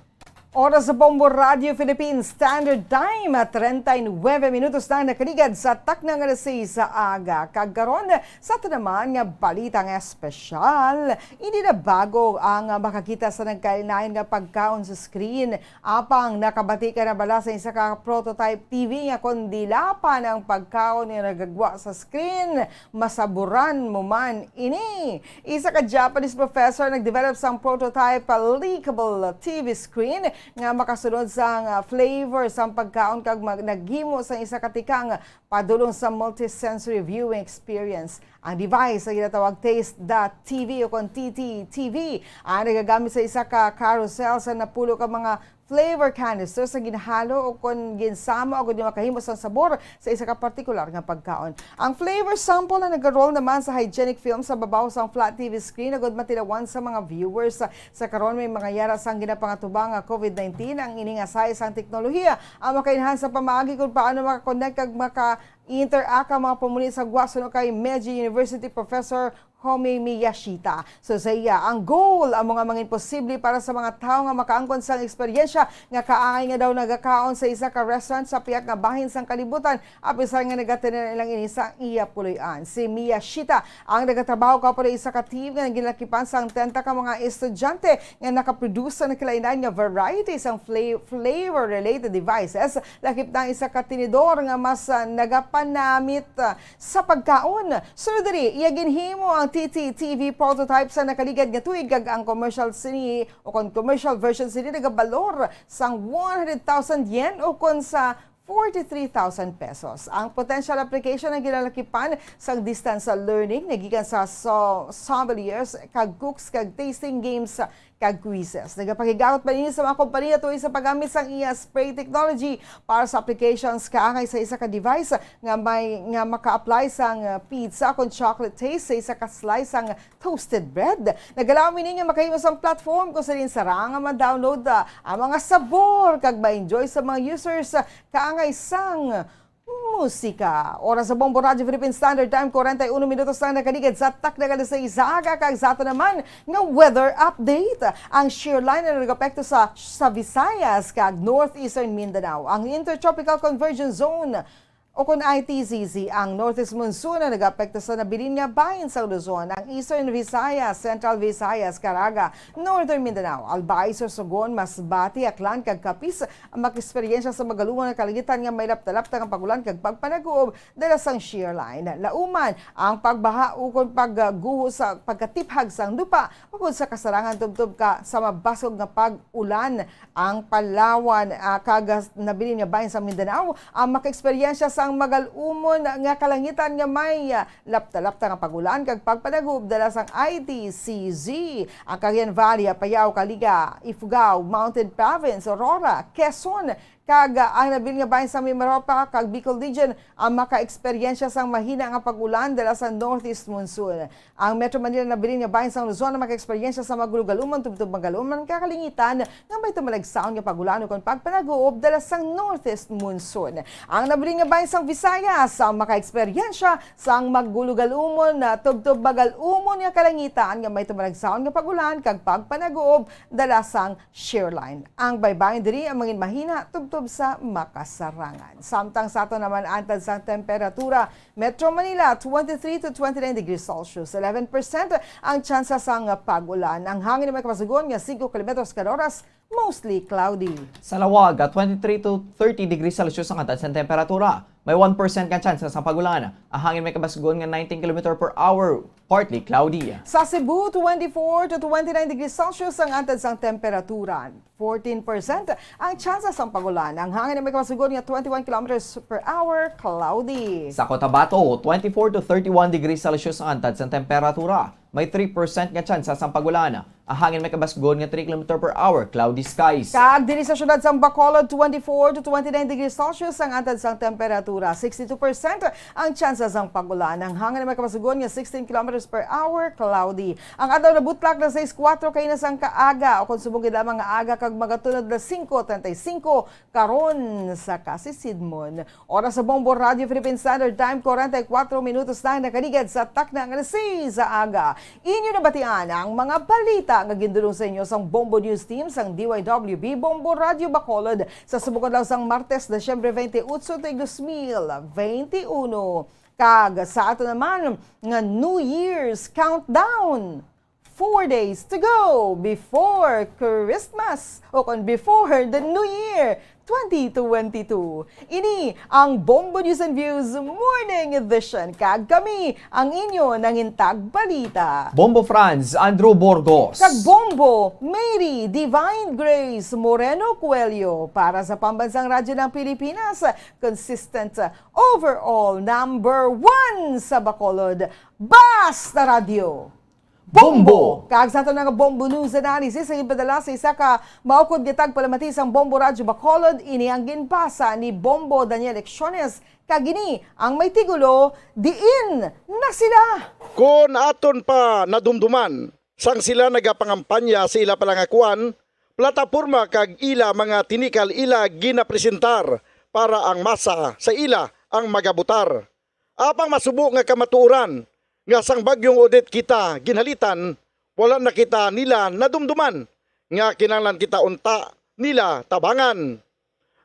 Oras sa Bombo Radio Philippines Standard Time, treinta y nueve minutos na ang nakaligad sa takna nga alas seis sa aga. Kag karon, sa aton naman nga balita nga espesyal, hindi na bago ang makakita sa nagkalain-lain nga pagkaon sa screen. Apang nakabati ka na bala sa isa ka prototype T V nga kon dilapan ang pagkaon nga nagagwa sa screen, masaburan mo man ini? Isa ka Japanese professor nagdevelop sang prototype leakable T V screen nga makasulod sang, ah, flavor sang pagkaon kag mag-, naghimo sang isa ka tikang padulong sa multisensory viewing experience. Ang device nga ginatawag Taste the T V o kon T T T V ang nagagamit sa isa ka carousel sa napulo ka mga flavor canister sa ginhalo o kon ginsama o kon makahimo sang sabor sa isa ka partikular nga pagkaon. Ang flavor sample ang nagaroll naman sa hygienic film sa babaw sang flat T V screen agud matilawan sa mga viewers. Sa karon, may mga yara sang ginapangatubang nga COVID nineteen. Ang ini nga size sang teknolohiya ang maka-enhance sa pamaagi kung paano maka-connect kag maka-interact ang mga pumuli sa gwa, suno kay Meiji University Professor Homi Miyashita. So sa iya, ang goal amo nga mangin posible para sa mga tawo nga makaangkon sang eksperyensya nga kaangay nga daw nagakaon sa isa ka restaurant sa pihak nga bahin sang kalibutan, apisar nga nagatinan ilang ini sa iya puloy-an. Si Miyashita ang nagatrabaho kaupod sa isa ka team nga ginlakipan sang trenta ka mga estudyante nga nakaproduce sang nagkalain-lain nga variety sang fla-, flavor-related devices, lakip na ang isa ka tinidor nga mas, ah, nagapanamit, ah, sa pagkaon. Sunod diri, iya ginhimo ang T T T V prototype sa nakaligad nga tuig, kag ang commercial sini, o kon commercial version sini, nagabalor sang one hundred thousand yen o kon sa forty-three thousand pesos. Ang potential application ang ginalakipan sang distance learning, nagikan sa so-, sommeliers kag cooks kag tasting games kag quizzes. Nagapahigaot pa ini sa mga kompanya tungod sa paggamit sang iya spray technology para sa applications kaangay sa isa ka device nga may, nga maka-apply sang, uh, pizza kon chocolate taste sa isa ka slice sang toasted bread. Nagalaom ini nga makahimo sang platform kung sa diin sara nga ma-download, uh, ang mga sabor kag ma-enjoy sa mga users, uh, kaangay sang musika. Oras sa Bombo Radyo Philippine Standard Time, kwarenta y uno minutos lang nakaligid sa takna nga alas seis sa aga, kag sa ato naman nga weather update. Ang shear line ang nag-apekto sa, sa Visayas kag Northeastern Mindanao. Ang Intertropical Convergence Zone Ukon I T C Z, ang northeast monsoon ang nag-apekto sa nabilin nga bahin sa Luzon, ang Eastern Visayas, Central Visayas, Caraga, Northern Mindanao, Albay, Sorsogon, Masbate, Aklan, kag Capiz ang makaeksperyensya sa magalungon nga kalangitan nga may lapta-lapta nga pag-ulan kag pagpanaguob dala sang shear line. Lauman ang pagbaha ukon pagguho sa pagkatiphag sang lupa, ukon sa kasarangan tubtob ka sa mabasog nga pag-ulan. Ang Palawan, ah, kag nabilin nga bahin sa Mindanao ang makaeksperyensya sang magalumon nga kalangitan nga may, ah, lapta-lapta nga pag-ulan kag pagpanaguob dala sang I T C Z. Ang Cagayan Valley, Apayao, Caliga, Ifugao, Mountain Province, Aurora, Quezon, kag, ah, ang nabilin nga bahin sa Mimaropa kag Bicol Region ang makaeksperyensya sang mahina nga pag-ulan dala sa northeast monsoon. Ang Metro Manila nabilin nga bahin sang Luzon ang makaeksperyensya sa magulogalumon tubtob magaluman nga kalangitan nga may tumalagsaon nga pag-ulan ukon pagpanaguob dala sang northeast monsoon. Ang nabilin nga bahin sang Visayas ang makaeksperyensya sang magulogalumon na tubtob magalumon nga kalangitan nga may tumalagsaon nga pag-ulan kag pagpanaguob dala sang shear line. Ang baybayon diri ang mangin mahina tubtob sa makasarangan. Samtang sa ato naman antad sang temperatura, Metro Manila, twenty-three to twenty-nine degrees Celsius, eleven percent ang tsansa sang pag-ulan. Ang hangin may kapasugon nga singko kilometros kada oras, mostly cloudy. Sa Laoag, twenty-three to thirty degrees Celsius ang antad sang temperatura. May one percent nga tsansa sang pag-ulan. Ang hangin may kabasgon nga nineteen kilometer per hour, partly cloudy. Sa Cebu, twenty-four to twenty-nine degrees Celsius ang antad sang temperatura. Fourteen percent ang tsansa sang pag-ulan. Ang hangin may kabasgon nga twenty-one kilometers per hour, cloudy. Sa Cotabato, twenty-four to thirty-one degrees Celsius ang antad sang temperatura. May three percent nga tsansa sang pag-ulan. Ang hangin may kabasgon nga three kilometer per hour, cloudy skies. Kag diri sa siyudad sang Bacolod, twenty-four to twenty-nine degrees Celsius ang antad sang temperatura, sixty-two percent ang tsansa sang pag-ulan. Ang hangin may kabasgon nga sixteen kilometers per hour, cloudy. Ang adlaw nabutlak na sais kuwatro kaina sang kaaga, o kon subong gid lamang nga aga kag magatunod na singko treinta y cinco karon sa kasisidmon. Oras sa Bombo Radio Philippine Standard Time, forty-four minutos na ang nakaligad sa takna nga alas sais sa aga. Inyo nabatian ang mga balita nga gindulong sa inyo sang Bombo News Team sang D Y W B Bombo Radio Bacolod sa subong adlaw sang Martes, Disyembre twenty-eight, tuig dos mil veintiuno. Kag sa ato naman nga New Year's countdown, four days to go before Christmas, o kon before the New Year twenty twenty-two. Ini ang Bombo News and Views Morning Edition, kag kami ang inyo nangintag balita, Bombo Franz Andrew Burgos. Kag Bombo Mary Divine Grace Moreno Coelho para sa Pambansang Radyo ng Pilipinas, consistent overall number one sa Bacolod. Basta Radyo Bombo! Bombo! Kag sa ato nga Bombo News Analysis, ang ipadala sa isa ka maukod nga tagpalamati sang Bombo Radyo Bacolod, ini ang ginbasa ni Bombo Daniel Lecciones, kag ini ang may tigulo, Diin na Sila? Kon aton pa nadumduman, sang sila nagapangampanya sa ila palangakuan, plataporma kag ila mga tinikal ila ginapresentar para ang masa sa ila ang magabotar. Apang masubo nga kamatuoran nga sang Bagyong Odette kita ginhalitan, wala na kita nila nadumduman nga kinahanglan kita unta nila tabangan.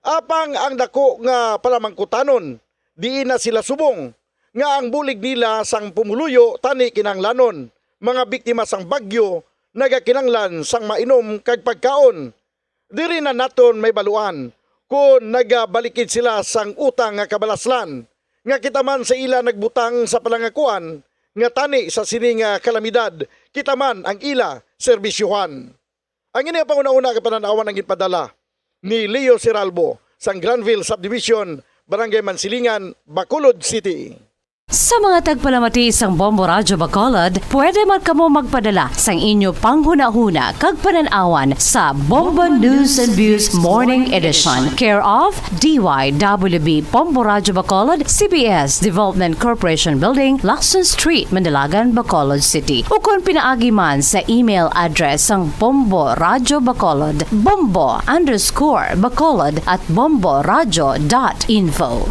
Apang ang daku nga palamangkutanon, diin na sila subong nga ang bulig nila sang pumuluyo tani kinahanglanon, mga biktima sang bagyo nagakinahanglan sang mainom kag pagkaon. Diri na naton mahibaluan kon nagabalikid sila sang utang nga kabalaslan, nga kita man sa ila nagbutang sa palangakuan, nga tani sa sini nga kalamidad kita man ang ila serbisyohan. Ang ini nga panghunahuna kag panan-awan ang ginpadala ni Leo Siralbo sang Granville Subdivision, Barangay Mansilingan, Bacolod City. Sa mga tagpalamati sang Bombo Radyo Bacolod, pwede man kamo magpadala sang inyo panghunahuna kag panan-awan sa Bombo News and Views Morning Edition, care of D Y W B Bombo Radyo Bacolod, C B S Development Corporation Building, Lacson Street, Mandalagan, Bacolod City, ukon pinaagi man sa email address sang Bombo Radyo Bacolod, bombo underscore bacolod at bomboradyo dot info.